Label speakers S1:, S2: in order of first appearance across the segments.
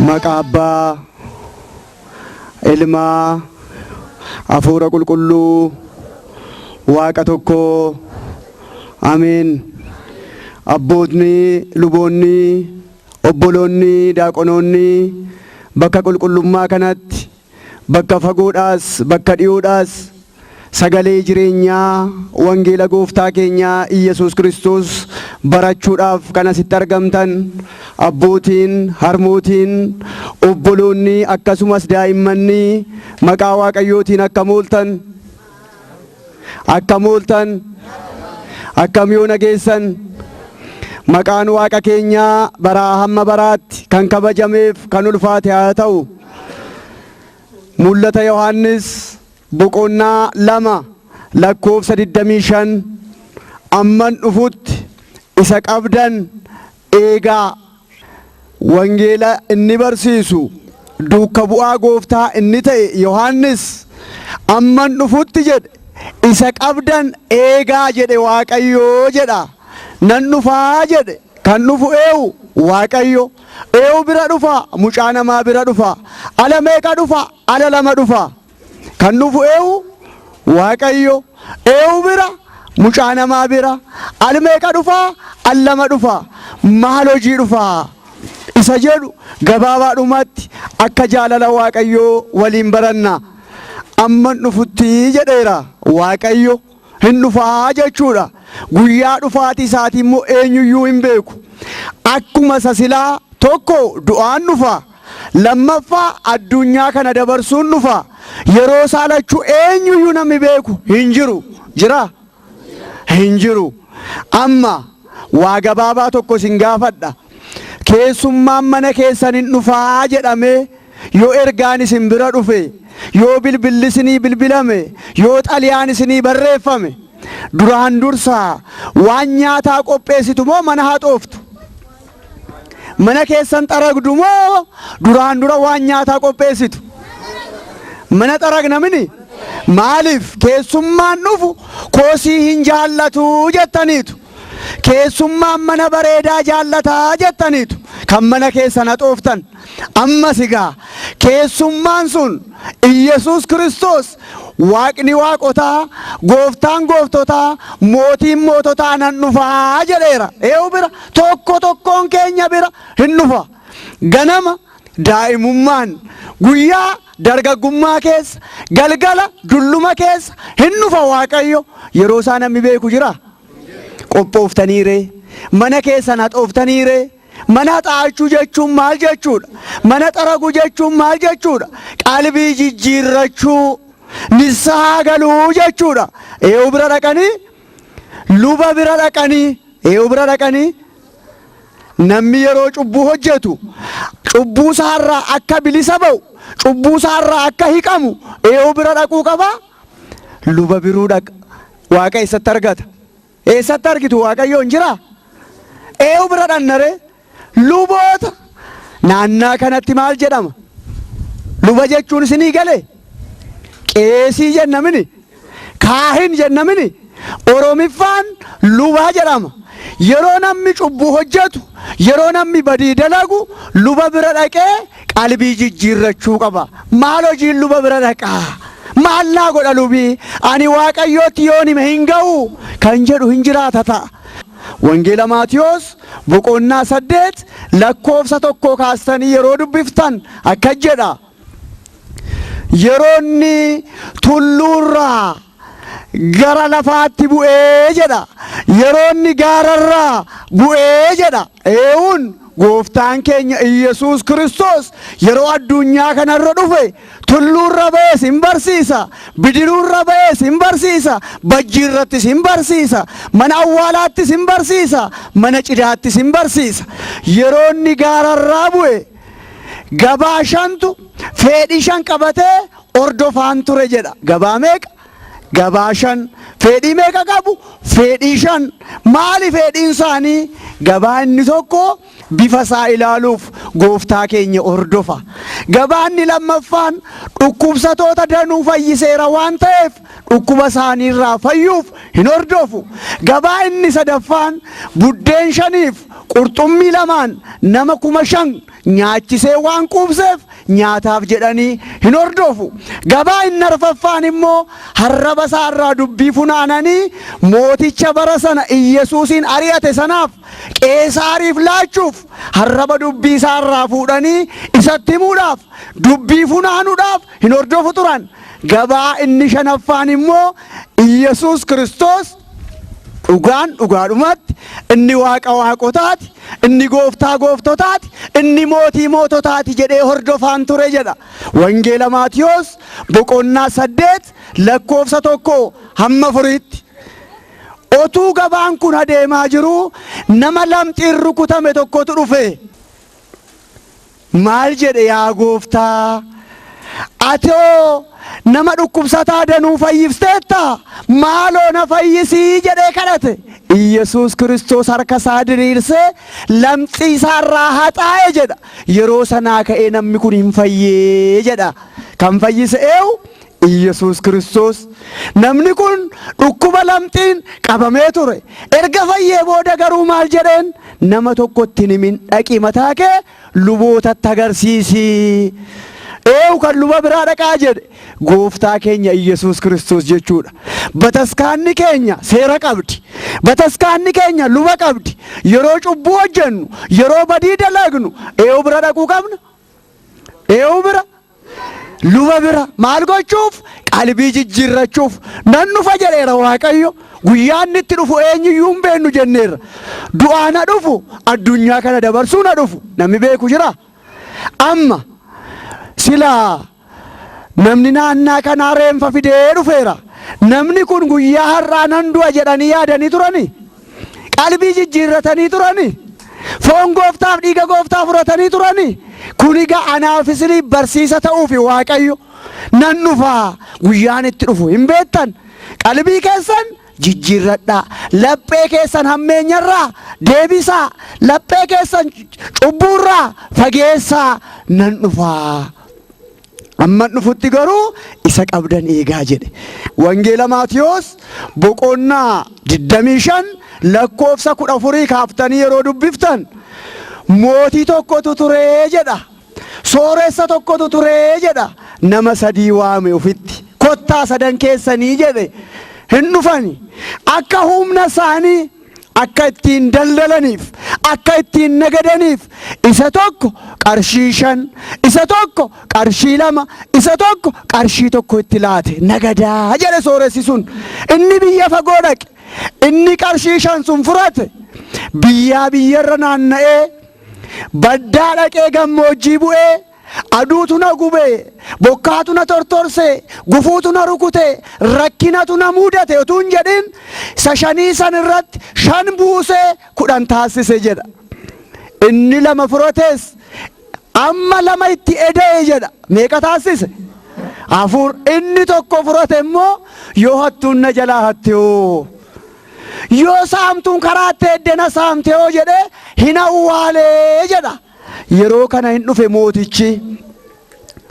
S1: Maqaa Abbaa, Ilmaa, Hafuura Qulqulluu, Waaqa tokkoo, Ameen. Abbootni, luboonni, obboloonni, daaqonoonni bakka qulqullummaa kanatti, bakka fagoodhaas, bakka dhiyoodhaas sagalee jireenyaa wangeela gooftaa keenyaa Iyyasuus Kiristoos barachuudhaaf kan asitti argamtan abbootiin, harmootiin, obboloonni akkasumas daa'immanni maqaa Waaqayyootiin akkam ooltan? Akkam ooltan? Akkam yoo nageessan? Maqaan Waaqa keenyaa baraa hamma baraatti kan kabajameef kan ulfaate haa ta'u. Mul'ata Yohaannis boqonnaa 2 lakkoofsa 25 amman dhufutti isa qabdan eegaa. Wangeela inni barsiisu duukka bu'aa gooftaa inni ta'e Yohaannis amman dhufutti jedhe isa qabdan eegaa jedhe Waaqayyoo jedha. Nan dhufaa jedhe. Kan dhufu eewu? Waaqayyo. Eewu bira dhufa? Mucaa namaa bira dhufa. Ala meeqa dhufa? Ala lama dhufa. Kan dhufu eewu? Waaqayyo. Eewu bira? Mucaa namaa bira. Al meeqa dhufa? Al lama dhufa. Maal hojii dhufa? Isa jedhu gabaabaadhumatti akka jaalala Waaqayyoo waliin baranna. Amman dhufutti jedheera Waaqayyo. Hin dhufaa jechuudha. Guyyaa dhufaatii isaatii immoo eenyuyyuu hin beeku. Akkuma isa silaa tokko du'aan dhufa. Lammaffaa addunyaa kana dabarsuun dhufa. Yeroo isaa lachuu eenyuyyuu namni beeku hin jiru. Jira? Hin jiru. Amma waa gabaabaa tokko isin gaafadha. Keessummaan mana keessan hin dhufaa jedhamee yoo ergaan isin bira dhufe, yoo bilbilli isinii bilbilame, yoo xaliyaan isinii barreeffame, duraan dursaa waan nyaataa qopheessitu moo mana haxooftu? Mana keessan xaragdu moo duraan dura waan nyaataa qopheessitu? Mana xaragna mini? Maaliif keessummaan dhufu kosii hin jaallatu jettaniitu. Keessummaan mana bareedaa jaallata jettaniitu kan mana keessan haxooftan. Ammas egaa keessummaan sun Iyyasuus Kiristoos Waaqni waaqotaa, gooftaan gooftotaa, mootiin moototaa nan dhufaa jedheera. Eewu bira tokko tokkoon keenya bira hin dhufa. Ganama daa'imummaan, guyyaa dargaggummaa keessa, galgala dulluma keessa hin dhufa Waaqayyo. Yeroo isaa namni beeku jira? Qophooftanii ree? Mana keessan haxooftanii ree? Mana haxaa'achuu jechuun maal jechuudha? Mana xaraguu jechuun maal jechuudha? Qalbii jijjiirrachuu, nissahaa galuu jechuudha. Eewu bira dhaqanii? Luba bira dhaqanii? Eewu bira dhaqanii? Namni yeroo cubbuu hojjetu cubbuu isaarraa akka bilisa ba'u, cubbuu isaarraa akka hiqamu eewu bira dhaquu qaba? Luba biruu dhaqa. Waaqa eessatti argata? Eessatti argitu Waaqayyoon jiraa? Eewu bira dhannaree? Luboota naannaa kanatti maal jedhama? Luba jechuun isinii galee? Qeesii jenna mini? Kaahin jenna mini? Oromiffaan luba jedhama. Yeroo namni cubbuu hojjetu, yeroo namni badii dalagu luba bira dhaqee qalbii jijjiirrachuu qaba. Maal hojiin luba bira dhaqaa? Maal naa godha lubi? Ani Waaqayyootti yoon hime hin ga'u kan jedhu hin jiraata ta'a. Wangeela Maatiyoos boqonnaa 8 lakkoofsa 1 kaastanii yeroo dubbiftan akkas jedha. Yeroo inni tulluurraa gara lafaatti bu'ee jedha. Yeroo inni gaararraa bu'ee jedha. Eewuun gooftaan keenya Iyyasuus Kiristoos yeroo addunyaa kanarra dhufe tulluurra ba'ees hin barsiisa, bidiruurra ba'ees hin barsiisa, bajjiirrattis hin barsiisa, mana awwaalaattis hin barsiisa, mana cidaattis hin barsiisa. Yeroo inni gaararraa bu'e gabaa shantu feedhii shan qabatee ordofaan ture jedha. Gabaa meeqa? Gabaa shan. Fedhii meeqa qabu? Fedhii 5. Maali fedhiin isaanii? Gabaa inni tokko bifa isaa ilaaluuf gooftaa keenya hordofa. Gabaa inni lammaffaan dhukkubsatoota danuu fayyiseera waan ta'eef dhukkuba isaaniirraa fayyuuf hin hordofu. Gabaa inni sadaffaan buddeen 5f qurxummii 2n nama 5,000 nyaachisee waan quubseef nyaataaf jedhanii hin hordofu. Gabaa inni arfaffaan immoo harraba isaarraa dubbii funaananii mooticha bara sana Iyyasuusiin ari'ate sanaaf Qeesaariif laachuuf harraba dubbii isaarraa fuudhanii isatti himuudhaaf dubbii funaanuudhaaf hin hordofu turan. Gabaa inni shanaffaan immoo Iyyasuus Kiristoos dhugaan dhugaadhumatti inni waaqa waaqotaati, inni gooftaa gooftotaati, inni mootii moototaati jedhee hordofaan ture jedha. Wangeela Maatiyoos boqonnaa 8 lakkoofsa 1 hamma 4tti. Otuu gabaan kun adeemaa jiruu nama lamxiin rukutame tokkotu dhufe. Maal jedhe? Yaa gooftaa, atoo nama dhukkubsataa danuu fayyifteetta, maaloo na fayyisii jedhee kadhate. Iyyasuus Kiristoos harka isaa diriirsee lamxii isaarraa haxaa'e jedha. Yeroo sanaa ka'ee namni kun hin fayyee jedha. Kan fayyise eenyu? Iyyasuus Kiristoos. Namni kun dhukkuba lamxiin qabamee ture. Erga fayyee booda garuu maal jedheen? Nama tokkotti hin himin, dhaqii mataa kee lubootatti agarsiisi. Eenyu kan luba biraa dhaqaa jedhe? Gooftaa keenya Iyyasuus Kiristoos jechuudha. Bataskaanni keenya seera qabdi. Bataskaanni keenya luba qabdi. Yeroo cubbuu hojjennu, yeroo badii dalagnu eenyu bira dhaquu qabna? Eenyu bira? Luba bira. Maal gochuuf? Qalbii jijjiirrachuuf. Nan dhufa jedheera Waaqayyo. Guyyaa inni itti dhufu eenyuyyuu hin beeknu jenneerra. Du'aa na dhufu, addunyaa kana dabarsuu na dhufu. Namni beeku jira? Amma silaa namni naannaa kanaa reenfa fidee dhufeera. Namni kun guyyaa har'aa nan du'a jedhanii yaadanii turani? Qalbii jijjiirratanii turani? Foon gooftaaf dhiiga gooftaa fudhatanii turani? Kun egaa anaaf isiniif barsiisa ta'uufi Waaqayyo nan dhufaa guyyaan itti dhufu hin beektan. Qalbii keessan jijjiirradhaa. Laphee keessan hammeenyarraa deebisaa. Laphee keessan cubbuurraa fageessaa, nan dhufaa. Amman dhufutti garuu isa qabdan eegaa jedhe. Wangeela Maatiyoos boqonnaa 25 lakkoofsa 14 kaaftanii yeroo dubbiftan mootii tokkotu turee jedha. Sooressa tokkotu turee jedha. Nama sadii waame ofitti. Kottaa sadan keessanii jedhe. Hin dhufani. Akka humna isaanii akka ittiin daldalaniif, akka ittiin nagadaniif isa tokko qarshii 5, isa tokko qarshii 2, isa tokko qarshii 1 itti laate. Nagadaa jedhe sooressi sun. Inni biyya fagoo dhaqe. Inni qarshii 5 sun furate. Biyyaa biyyarra naanna'ee baddaa dhaqee gammoojjii bu'ee aduutu na gube, bokkaatu na tortorse, gufuutu na rukute, rakkinatu na mudate utuu hin jedhin isa 5 san irratti 5 buusee 10 taasise jedha. Inni 2 furates amma 2 itti eda'e jedha. Meeqa taasise? 4. Inni 1 furate immoo yoo hattuun na jalaa hatte hoo? Yoo saamtuun karaatti eedde na saamte hoo jedhee hin awwaalee jedha. Yeroo kana hin dhufe mootichi.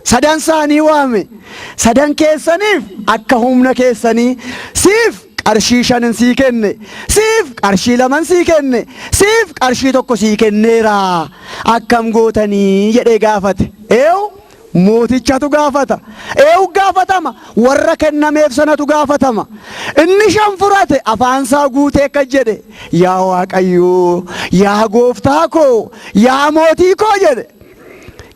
S1: Sadan isaanii waame. Sadan keessaniif akka humna keessanii siif qarshii 5 sii kenne, siif qarshii 2 sii kenne, siif qarshii 1 sii kenneera. Akkam gootanii jedhee gaafate. Eewu mootichatu gaafata. Eewu gaafatama? Warra kennameef sanatu gaafatama. Inni 5 furate afaansaa guutee akka jedhe, yaa Waaqayyoo, yaa gooftaa koo, yaa mootii koo jedhe.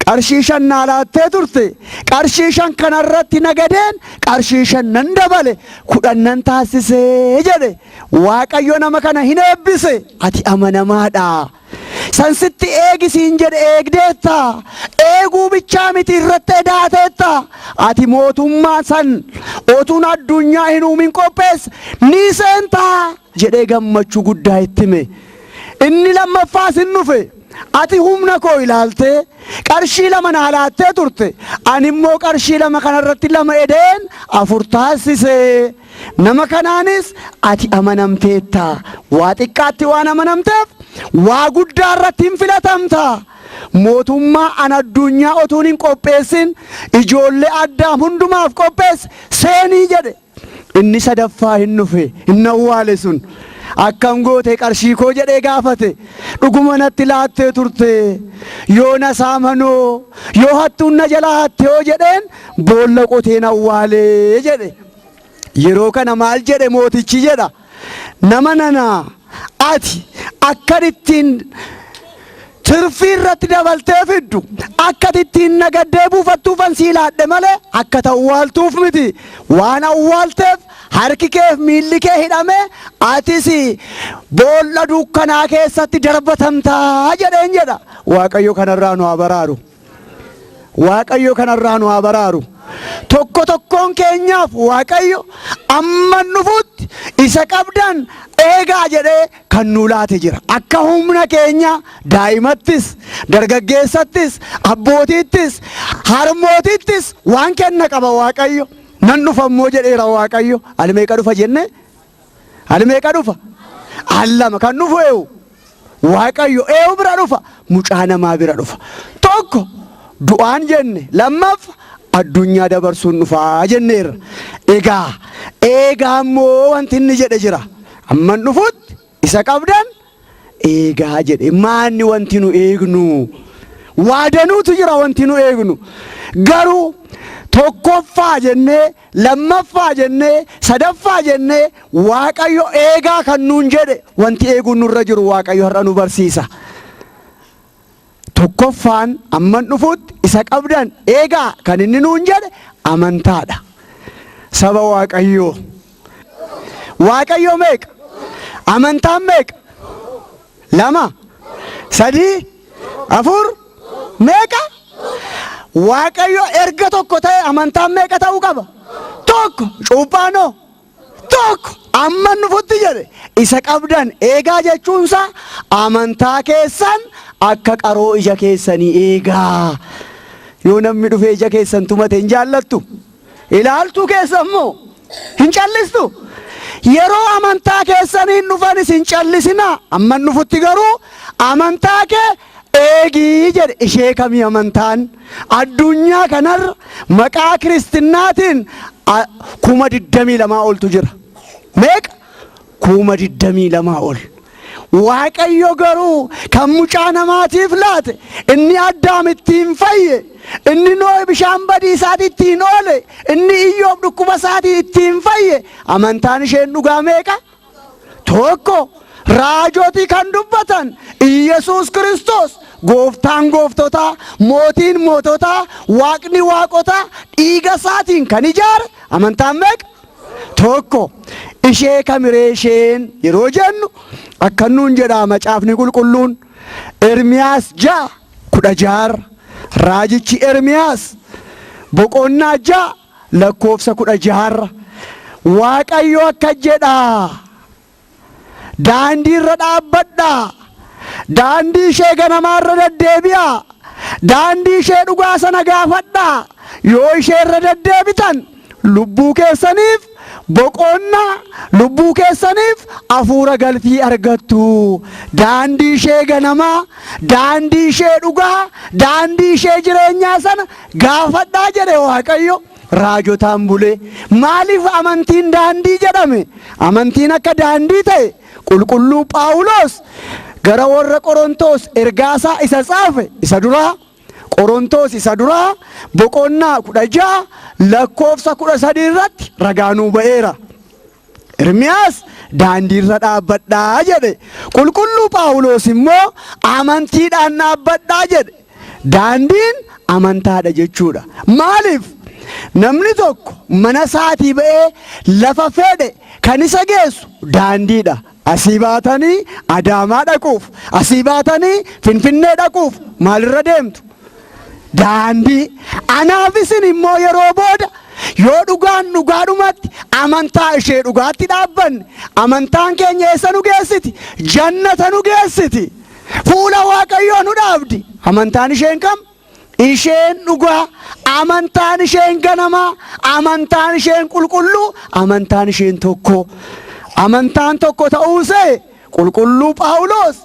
S1: Qarshii 5 naa laattee turte. Qarshii 5 kanarratti nagadeen qarshii 5 nan dabale, 10 nan taasisee jedhe. Waaqayyo nama kana hin eebbise. Ati amanamaadha. San sitti eegisiin jedhe eegdeetta. Eeguu bichaa miti, irratti edaateetta. Ati mootummaa san otuun addunyaa hin uumin qopheesse ni seentaa jedhee gammachuu guddaa itti hime. Inni lammaffaas hin dhufe. Ati humna koo ilaaltee qarshii 2 naa laattee turte. Ani immoo qarshii 2 kanarratti 2 edeen 4 taasise. Nama kanaanis ati amanamteetta, waa xiqqaatti waan amanamteef waa guddaa irratti hin filatamta. Mootummaa an addunyaa otuun hin qopheessin ijoollee Addaam hundumaaf qopheesse seenii jedhe. Inni sadaffaa hin dhufe, hin awwaale sun. Akkam goote qarshii koo jedhee gaafate. Dhuguma natti laattee turte. Yoo na saamanoo, yoo hattuun na jalaa hatte hoo jedheen boolla qoteen awwaale jedhe. Yeroo kana maal jedhe mootichi jedha. Nama nana, ati akkan ittiin tirfii irratti dabaltee fiddu, akka ati ittiin nagaddee buufattuufan sii laadhe malee akka ati awwaaltuuf miti. Waan awwaalteef harki keef miilli kee hidhamee atis boolla dukkanaa keessatti darbatamtaa jedheen jedha. Waaqayyo kanarraa nu haa baraaru. Waaqayyo kanarraa nu haa baraaru. Tokko tokkoon keenyaaf Waaqayyo amman dhufutti isa qabdan eegaa jedhee kan nuu laate jira. Akka humna keenya daa'imattis, dargaggeessattis, abbootiittis, harmootiittis waan kenna qaba Waaqayyo. Nan dhufa immoo jedheera Waaqayyo. Al meeqa dhufa jenne? Al meeqa dhufa? Al lama. Kan dhufu eenyu? Waaqayyo eenyu bira dhufa? Mucaa namaa bira dhufa. Tokko du'aan jenne, lammaffa addunyaa dabarsuun dhufaa jenneerra. Egaa eegaa immoo wanti inni jedhe jira. Amman dhufutti isa qabdan eegaa jedhe. Maanni wanti nu eegnu? Waa danuutu jira wanti nu eegnu. Garuu tokkoffaa jennee, lammaffaa jennee, sadaffaa jennee Waaqayyo eegaa kan nuun jedhe wanti eeguun nurra jiru Waaqayyo har'a nu barsiisa. Tokkoffaan amman dhufutti isa qabdan eegaa kan inni nuun jedhe amantaadha. Saba Waaqayyoo. Waaqayyo meeqa? Amantaan meeqa? 2, 3, 4, meeqa? Waaqayyo erga tokko ta'e amantaan meeqa ta'uu qaba? Tokko. Cuuphaanoo? Tokko. Amman dhufutti jedhe isa qabdan eegaa jechuunsaa amantaa keessan akka qaroo ija keessanii eegaa. Yoo namni dhufee ija keessan tumate hin jaallattu? Ilaaltuu keessa immoo hin callistu. Yeroo amantaa keessaniin dhufanis hin callisinaa. Amman dhufutti garuu amantaa kee eegii jedhe. Ishee kamii amantaan? Addunyaa kanarra maqaa kiristinnaatiin 22,000 oltu jira. Meeqa? 22,000 ol. Waaqayyo garuu kan mucaa namaatiif laate, inni Addaam ittiin fayye, inni Noohi bishaan badiisaatii ittiin oole, inni Iyyoob dhukkuba isaatii ittiin fayye, amantaan isheen dhugaa meeqa? Tokko. Raajotii kan dubbatan Iyyasuus Kiristoos gooftaan gooftotaa, mootiin moototaa, waaqni waaqotaa dhiiga isaatiin kan ijaare amantaan meeqa? Tokko. Ishee kamiree isheen yeroo jennu akkan nuun jedha macaafni qulqulluun Ermiyaas 6:16, raajichi Ermiyaas boqonnaa 6 lakkoofsa 16 Waaqayyo akka jedha, daandii irra dhaabbadhaa, daandii ishee ganamaa irra deddeebi'aa, daandii ishee dhugaa sana gaafadhaa, yoo ishee irra deddeebitan lubbuu keessaniif boqonnaa, lubbuu keessaniif hafuura galfii argattu. Daandii ishee ganamaa, daandii ishee dhugaa, daandii ishee jireenyaa sana gaafadhaa jedhe Waaqayyo. Raajotaan bulee. Maaliif amantiin daandii jedhame? Amantiin akka daandii ta'e qulqulluu Phaawulos gara warra Qorontos ergaasaa isa tsaafe isa duraa, Qorontos isa duraa boqonnaa 16 lakkoofsa 13 irratti ragaa nuu ba'eera. Ermiyaas daandii irra dhaabbadhaa jedhe. Qulqulluu Phaawulos immoo amantiidhaan dhaabbadhaa jedhe. Daandiin amantaadha jechuudha. Maaliif? Namni tokko mana isaatii ba'ee lafa fedhe kan isa geessu daandiidha. Asii baatanii Adaamaa dhaquuf, asii baatanii Finfinnee dhaquuf maalirra deemtu? Daandii. Anaaf isin immoo yeroo booda yoo dhugaan dhugaadhumatti amantaa ishee dhugaatti dhaabbanne, amantaan keenya eessa nu geessiti? Jannata nu geessiti. Fuula Waaqayyoo nu dhaabdi. Amantaan isheen kam? Isheen dhugaa, amantaan isheen ganamaa, amantaan isheen qulqulluu, amantaan isheen tokko. Amantaan tokko ta'uusee qulqulluu Phaawulos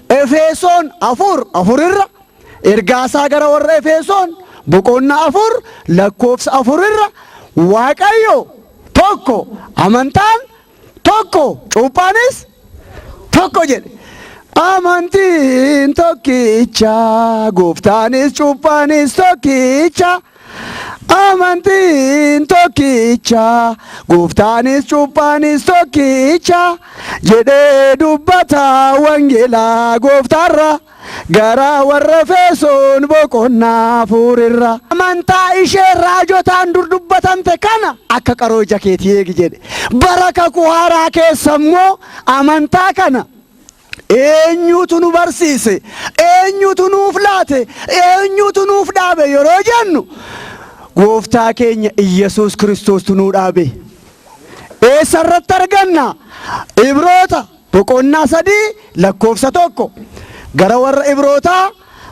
S1: Efesoon 4:4 irra, ergaasaa gara warra Efesoon boqonnaa 4 lakkoofsa 4 irra, Waaqayyo tokko, amantaan tokko, cuuphaanis tokko jedhe. Amantiin tokkicha, gooftaanis cuuphaanis tokkicha. Amantiin tokkicha, gooftaanis cuuphaanis tokkicha jedhee dubbata wangeelaa gooftaarra gara warra Efesoon boqonnaa 4 irra. Amantaa ishee raajotaan dur dubbatamte kana akka qaroo ija keetii eegi jedhe. Bara kakuu haaraa keessa immoo amantaa kana eenyutu nu barsiise, eenyutu nuuf laate, eenyutu nuuf dhaabe yeroo jennu, gooftaa keenya Iyyasuus Kiristoostu nuu dhaabe. Eessa irratti arganna? Ibroota boqonnaa 3 lakkoofsa 1. Gara warra Ibrootaa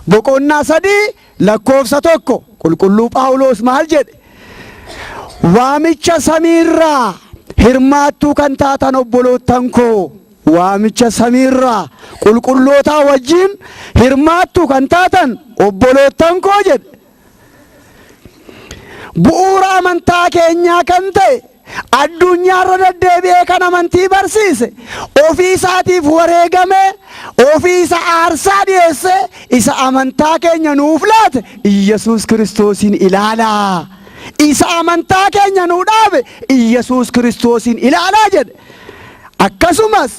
S1: boqonnaa 3 lakkoofsa 1. Qulqulluu Phaawulos maal jedhe? Waamicha samiirraa hirmaattuu kan taatan obboloottan koo, waamicha samiirraa qulqullootaa wajjin hirmaattuu kan taatan obboloottan koo jedhe. Bu'uura amantaa keenyaa kan ta'e, addunyaarra deddeebi'ee kan amantii barsiise, ofii isaatiif wareegamee, ofii isa aarsaa dhiyeesse, isa amantaa keenya nuuf laate Iyyasuus Kiristoosiin ilaalaa. Isa amantaa keenya nuu dhaabe Iyyasuus Kiristoosiin ilaalaa jedhe. Akkasumas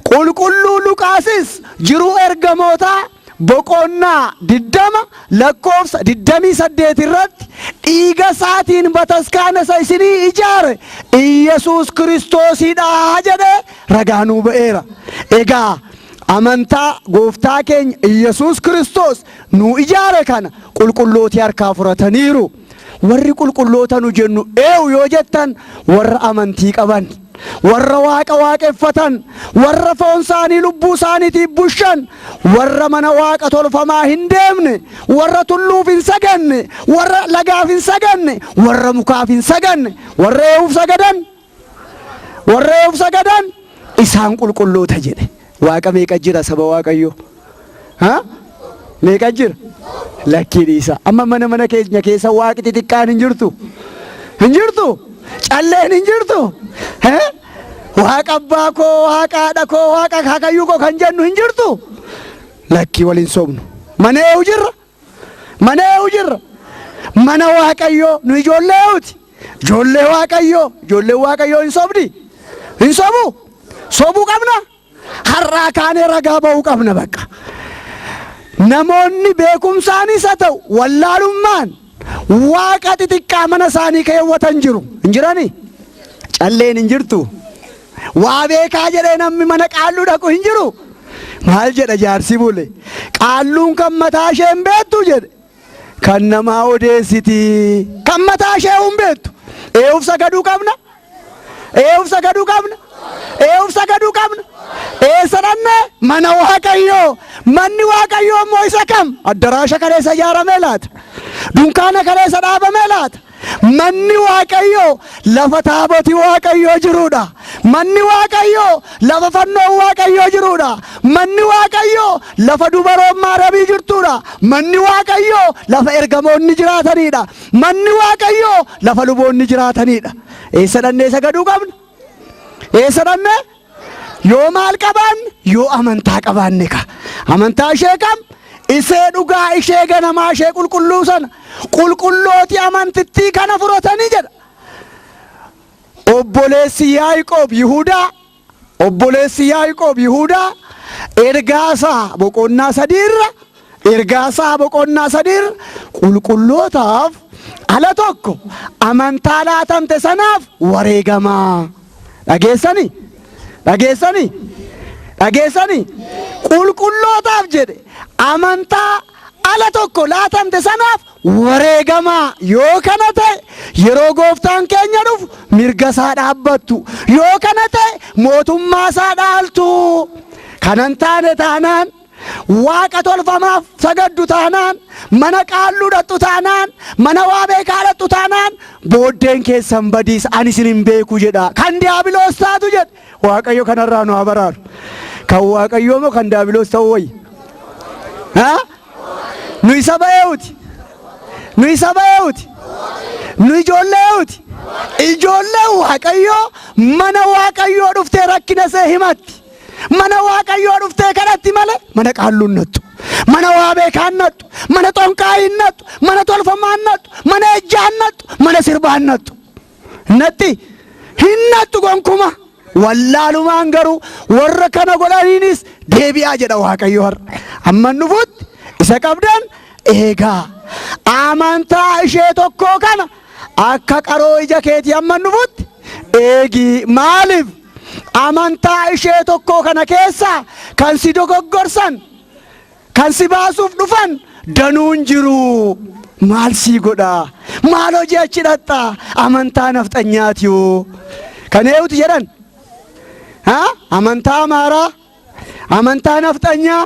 S1: qulqulluu Luqaasis jiruu ergamootaa boqonnaa 20 lakkoofsa 28 irratti, dhiiga isaatiin bataskaana isa isinii ijaare Iyyasuus Kiristoosidha jedhee ragaa nuu ba'eera. Egaa amantaa gooftaa keenya Iyyasuus Kiristoos nuu ijaare kana qulqullootii harkaa fudhataniiru. Warri qulqulloota nu jennu eenyu yoo jettan, warra amantii qaban, warra waaqa waaqeffatan, warra foon isaanii lubbuu isaaniitiif bushan, warra mana waaqa tolfamaa hin deemne, warra tulluuf hin saganne, warra lagaaf hin saganne, warra mukaaf hin saganne, warra eenyuuf sagadan? Warra eenyuuf sagadan? Isaan qulqulloota jedhe. Waaqa meeqa jira, saba Waaqayyoo? Ha? Meeqa jira? Lakkii dhiisa. Amma mana mana keenya keessa waaqi xixiqqaan hin jirtu. Hin jirtu. Calleen hin jirtu. Waaqa abbaa koo, waaqa haadha koo, waaqa akaakayyuu koo kan jennu hin jirtu. Lakkii, waliin sobnu. Mana eenyu jirra? Mana eenyu jirra? Mana Waaqayyoo. Nu ijoollee eenyuti? Ijoollee Waaqayyoo. Ijoolleen Waaqayyoo hin sobdi. Hin sobu. Sobuu qabna. Har'aa kaanee ragaa ba'uu qabna bakka. Namoonni beekumsaanis haa ta'u wallaalummaan waaqa xixiqqaa mana isaanii keewwatan jiru. Hin jirani? Calleen hin jirtu. Waa beekaa jedhee namni mana qaalluu dhaqu hin jiru. Maal jedha jaarsi bule? Qaalluun kan mataa ishee hin beektu jedhe. Kan namaa odeessiti. Kan mataa ishee hin beektu. Eenyuuf sagaduu qabna? Eenyuuf sagaduu qabna? Eenyuuf sagaduu qabna? Eessa dhannee? Mana Waaqayyoo. Manni Waaqayyoo immoo isa kam? Addaraasha kaleessa ijaaramee laata? Dunkaana kaleessa dhaabamee laata? Manni Waaqayyoo lafa taabotii Waaqayyoo jiruudha. Manni Waaqayyoo lafa fannoon Waaqayyoo jiruudha. Manni Waaqayyoo lafa dubaroon Maariyaamii jirtuudha. Manni Waaqayyoo lafa ergamoonni jiraatanidha. Manni Waaqayyoo lafa luboonni jiraatanidha. Eessa dhannee sagaduu qabna? Eessa dhannee? Yoo maal qabaanne? Yoo amantaa qabaanne ka. Amantaa ishee kam? Isee dhugaa, ishee ganamaa, ishee qulqulluu sana, qulqullooti amantittii kana fudhatanii jedha. Obboleessi Yaaqoob Yihudaa, obboleessi Yaaqoob Yihudaa ergaasaa boqonnaa 3 irra, ergaasaa boqonnaa 3 irra, qulqullootaaf ala tokko amantaa laatamte sanaaf wareegamaa. Dhageessani? Dhageessani? Dhageessani? Qulqullootaaf jedhe, amantaa ala tokko laatamte sanaaf wareegamaa. Yoo kana ta'e, yeroo gooftaan keenya dhufu mirga isaa dhaabbattu. Yoo kana ta'e, mootummaa isaa dhaaltu. Kanan taane taanaan Waaqa tolfamaaf sagaddu taanaan, mana qaalluu dhaqxu taanaan, mana waa beekaa dhaqxu taanaan, booddeen keessan badiisa, ani isin hin beeku jedha. Kan diyaabiloos taatu jedhe. Waaqayyo kanarraa nu haa baraaru. Kan Waaqayyoo moo kan diyaabiloos ta'uu wayya? Haa? Nuyi saba eenyuuti? Nuyi saba eenyuuti? Nu ijoollee eenyuuti? Ijoollee Waaqayyoo mana Waaqayyoo dhuftee rakkina ishee himatti. Mana Waaqayyoo dhuftee kadhatti malee mana qaalluu hin nattu. Mana waa beekaa hin nattu. Mana xonqaayii hin nattu. Mana tolfamaa hin nattu. Mana ejjaa hin nattu. Mana sirbaa hin nattu. Natti hin nattu gonkuma. Wallaalumaan garuu warra kana godhaniinis deebi'aa jedha Waaqayyo har'a. Amma dhufutti isa qabdan eegaa. Amantaa ishee tokkoo kana akka qaroo ija keetii amma dhufutti eegi. Maaliif? Amantaa ishee tokkoo kana keessaa kan si dogoggorsan, kan si baasuuf dhufan danuun jiru. Maal sii godhaa? Maal hojii achi dhaqxaa? Amantaa nafxanyaatiyoo. Kan eenyuti jedhan? Haa? Amantaa Amaaraa? Amantaa nafxanyaa?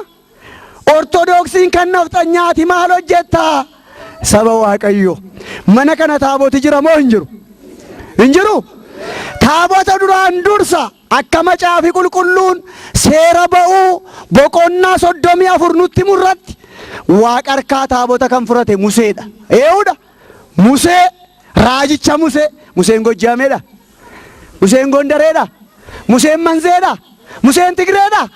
S1: Ortodoksiin kan nafxanyaati maal hojjettaa? Saba Waaqayyo. Mana kana taaboti jira moo hin jiru? Hin jiru? Taabota duraan dursa akka macaafi qulqulluun seera ba'uu boqonnaa 34 nutti murratti waaqa harkaa taabota kan furate Museedha. Eenyudha? Musee, raajicha Musee. Museen Gojjaameedha. Museen Gondareedha. Museen Manzeedha. Museen Tigreedha.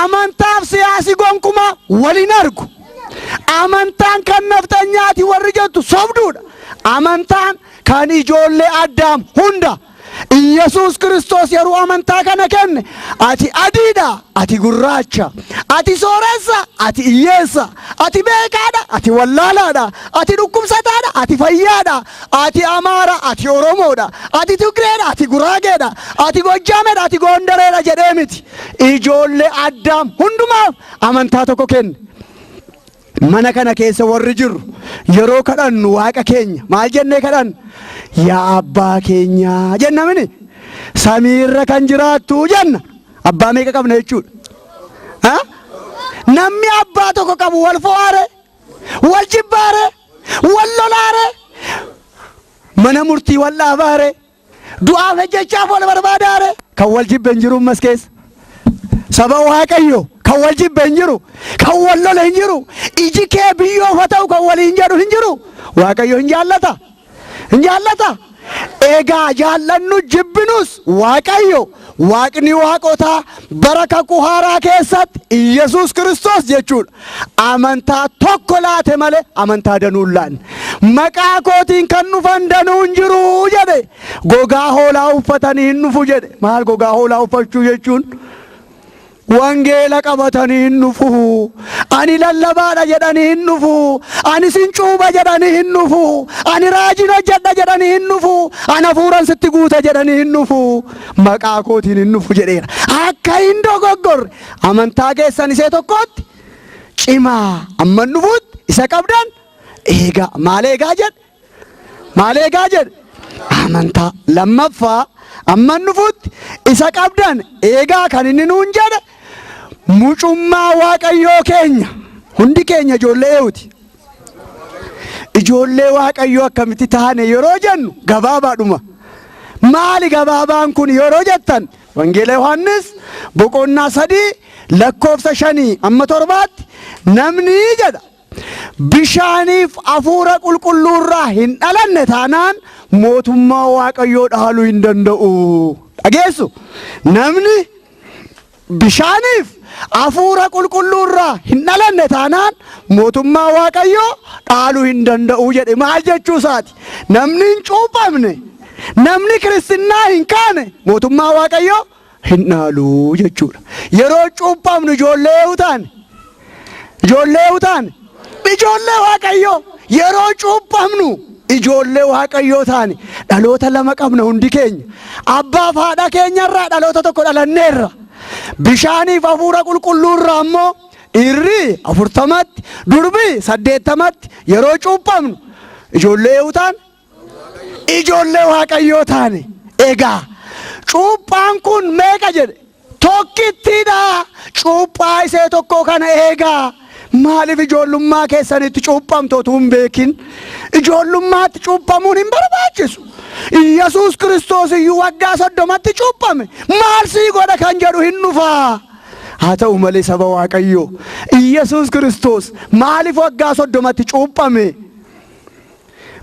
S1: Amantaaf siyaasi gonkumaa waliin argu. Amantaan kan nafxanyaati warri jettu sobduudha. Amantaan kan ijoollee Addaam hunda. Iyyasuus Kiristoos yeroo amantaa kana kenne, ati adiidha, ati gurraacha, ati sooressa, ati hiyyeessa, ati beekaadha, ati wallaalaadha, ati dhukkubsataadha, ati fayyaadha, ati Amaara, ati Oromoodha, ati Tigreedha, ati Guraageedha, ati Gojjaameedha, ati Gondareedha jedhee miti. Ijoollee Addaam hundumaaf amantaa tokko kenne. Mana kana keessa warri jirru yeroo kadhannu Waaqa keenya maal jennee kadhannu? Yaa abbaa keenyaa jenna mini? Samiirra kan jiraattu jenna. Abbaa meeqa qabna jechuudha? Ha? Namni abbaa tokko qabu wal fo'aare, wal jibbaare, wal lolaare, mana murtii wal dhaabaare, du'aaf ejjechaaf wal barbaadaare. Kan wal jibbe hin jiru ammas keessa. Saba Waaqayyo kan wal jibbe hin jiru, kan wal lole hin jiru, iji kee biyyoof haa ta'u kan waliin jedhu hin jiru. Waaqayyo hin jaallata. Hin jaallata. Egaa jaallannu jibbinus Waaqayyo Waaqni waaqotaa bara kakuu haaraa keessatti Iyyasuus Kiristoos jechuudha. Amantaa tokko laate malee amantaa danuu hin laanne. Maqaa kootiin kan dhufan danuu hin jiru jedhe. Gogaa hoolaa uffatanii hin dhufu jedhe. Maal gogaa hoolaa uffachuu jechuun? Wangeela qabatanii hin dhufu. Ani lallabaadha jedhanii hin dhufu. Ani sin cuuba jedhanii hin dhufu. Ani raajiin hojjedha jedhanii hin dhufu. Ani hafuuran sitti guuta jedhanii hin dhufu. Maqaa kootiin hin dhufu jedheera. Akka hin dogoggorre amantaa keessan isee tokkotti cimaa, amma hin dhufutti isa qabdan eegaa. Maal eegaa jedhe? Maal eegaa jedhe? Amantaa. Lammaffaa amma hin dhufutti isa qabdan eegaa kan inni nuun jedhe mucummaa Waaqayyoo keenya. Hundi keenya ijoollee eenyuuti? Ijoollee Waaqayyoo akkamitti taane yeroo jennu gabaabaadhuma. Maali gabaabaan kun yeroo jettan, Wangeela Yohaannis boqonnaa 3 lakkoofsa 5 amma 7tti namni jedha, bishaaniif hafuura qulqulluurraa hin dhalanne taanaan mootummaa Waaqayyoo dhaaluu hin danda'u. Dhageessu? Namni bishaaniif hafuura qulqulluurraa hin dhalanne taanaan mootummaa Waaqayyoo dhaaluu hin danda'u jedhe. Maal jechuu isaati? Namni hin cuuphamne, namni kiristinnaa hin kaane mootummaa Waaqayyoo hin dhaalu jechuudha. Yeroo cuuphamnu ijoollee yoo taane, ijoollee yoo taane, ijoollee Waaqayyoo. Yeroo cuuphamnu ijoollee Waaqayyoo taane. Dhaloota lama qabna hundi keenya. Abbaaf haadha keenyarraa dhaloota tokko dhalanneerra. Bishaaniif hafuura qulqulluurraa ammoo dhiirri 40tti, durbi 80tti yeroo cuuphamnu ijoollee yoo taane, ijoollee Waaqayyoo taane. Egaa cuuphaan kun meeqa jedhe? Tokkittiidha. Cuuphaa isee tokko kana eegaa. Maaliif ijoollummaa keessanitti cuuphamtu utuu hin beekin? Ijoollummaatti cuuphamuun hin barbaachisu. Iyyasuus Kiristoos iyyuu waggaa 30tti cuuphame. Maal sii godha kan jedhu hin dhufaa. Haa ta'u malee saba Waaqayyoo, Iyyasuus Kiristoos maaliif waggaa 30tti cuuphame?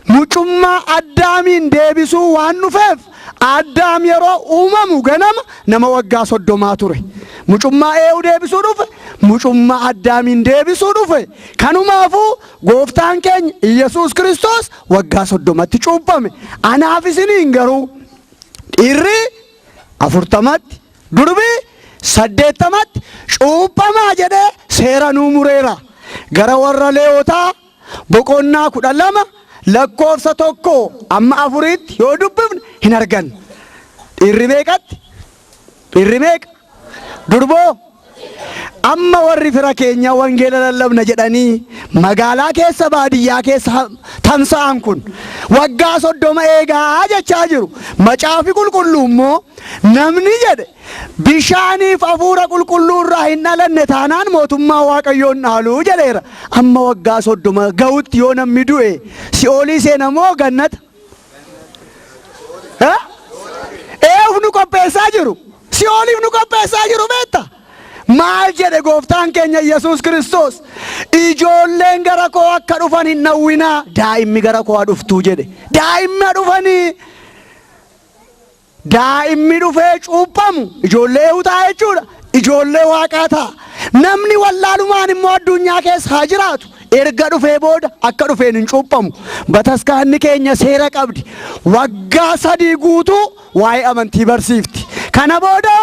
S1: Mucummaa Addaamiin deebisuu waan dhufeef. Addaam yeroo uumamu ganama nama waggaa 30 ture. Mucummaa eenyu deebisuu dhufe? Mucummaa Addaamiin deebisuu dhufe. Kanumaafuu gooftaan keenya Iyyasuus Kiristoos waggaa 30tti cuuphame. Anaaf isiniin garuu dhiirri 40tti, durbi 80tti cuuphamaa jedhee seera nuu mureera. Gara warra Leewotaa boqonnaa 12 lakkoofsa 1 amma 4tti yoo dubbifne hin arganna. Dhiirri meeqatti? Dhiirri meeqa? Durboo? Amma warri fira keenya wangeela lallabna jedhanii magaalaa keessa baadiyyaa keessa tamsa'an kun waggaa 30 eegaa jechaa jiru. Macaafi qulqulluu immoo namni jedhe bishaaniif hafuura qulqulluu irraa hin dhalanne taanaan mootummaa Waaqayyoon dhaaluu jedheera. Amma waggaa 30 ga'utti yoo namni du'e si'oolii seena moo gannata? Eeuf nu qopheessaa jiru? Si'ooliif nu qopheessaa jiru beekta? Maal jedhe gooftaan keenya Yesuus Kiristoos? Ijoolleen gara koo akka dhufan hin dhawwinaa, daa'immi gara koo haa dhuftuu jedhe. Daa'immi haa dhufanii. Daa'immi dhufee cuuphamu ijoollee eewu ta'a jechuudha. Ijoollee Waaqaa ta'a. Namni wallaalumaan immoo addunyaa keessa haa jiraatu. Erga dhufee booda akka dhufeen hin cuuphamu. Bataskaanni keenya seera qabdi. Waggaa 3 guutuu waa'ee amantii barsiifti. Kana booda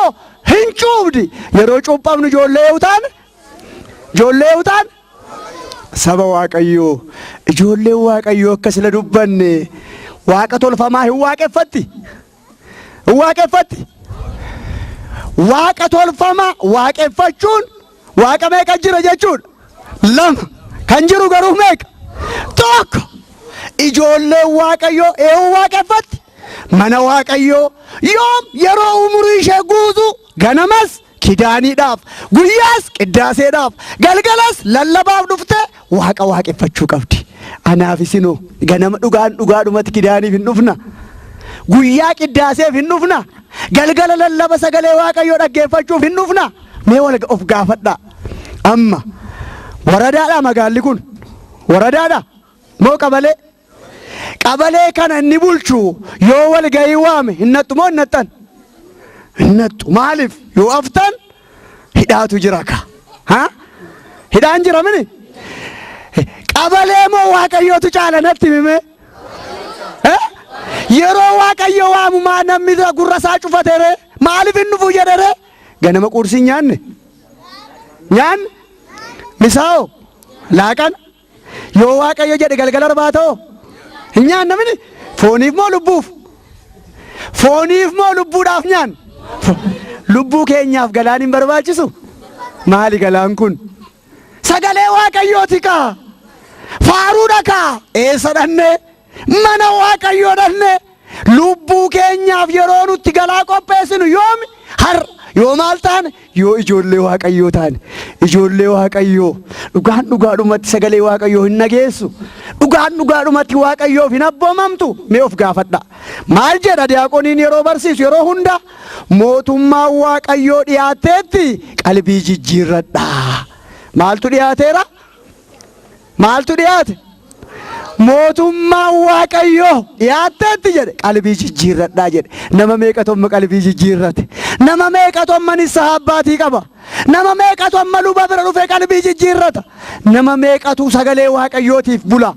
S1: hin cuubdi. Yeroo cuuphamnu ijoollee eewu taane? Ijoollee eewu taane? Saba Waaqayyoo, ijoolleen Waaqayyoo akka sila dubbanne waaqa tolfamaa hin waaqeffatti? Hin waaqeffatti? Waaqa tolfamaa waaqeffachuun waaqa meeqa jira jechuudha? 2. Kan jiru garuu meeqa? 1. Ijoolleen Waaqayyoo eenyu waaqeffatti? Mana Waaqayyoo yoom yeroo umurii ishee guutuu ganamas kidaaniidhaaf, guyyaas qiddaaseedhaaf, galgalas lallabaaf dhufte waaqa waaqeffachuu qabdi. Anaaf isinoo ganama dhugaan dhugaadhumatti kidaaniif hin dhufna. Guyyaa qiddaaseef hin dhufna. Galgala lallaba sagalee Waaqayyoo dhaggeeffachuuf hin dhufna. Mee wal of gaafadhaa. Amma waradaadha magaalli kun? Waradaadha moo qabalee? Qabalee kana inni bulchu yoo wal gahii waame hin naxxu moo hin naxxan? Hin naxxu. Maaliif? Yoo aftan hidhaatu jira ka. Ha? Hidhaan jira mini? Qabalee moo Waaqayyootu caala natti himime? Yeroo Waaqayyo waamu maa namni gurra isaa cufatere? Maaliif hin dhufu jedhere? Ganama qursii nyaanne? Nyaanne? Misaa'oo? Laaqana? Yoo Waaqayyo jedhe galgala arbaatoo? Hin nyaanna mini? Fooniif moo lubbuuf? Fooniif moo lubbuudhaaf nyaanna? Lubbuu keenyaaf galaan hin barbaachisu? Maali galaan kun? Sagalee Waaqayyooti kaa. Faaruudha kaa. Eessa dhannee? Mana Waaqayyoo dhannee. Lubbuu keenyaaf yeroo nutti galaa qopheessinu yoomi? Har'a. Yoo maal taane? Yoo ijoollee Waaqayyoo taane. Ijoollee Waaqayyoo dhugaan dhugaadhumatti sagalee Waaqayyoo hin dhageessu. Dhugaan dhugaadhumatti Waaqayyoof hin abboomamtu. Mee of gaafadha. Maal jedha diyaaqoniin yeroo barsiisu yeroo hunda? Mootummaan Waaqayyoo dhiyaatteetti qalbii jijjiirradha. Maaltu dhiyaateera? Maaltu dhiyaate? Mootummaan Waaqayyoo dhiyaatteetti jedhe qalbii jijjiirradhaa jedhe. Nama meeqatu amma qalbii jijjiirrate? Nama meeqatu amma nissaha abbaatii qaba? Nama meeqatu amma luba bira dhufee qalbii jijjiirrata? Nama meeqatu sagalee Waaqayyootiif bula?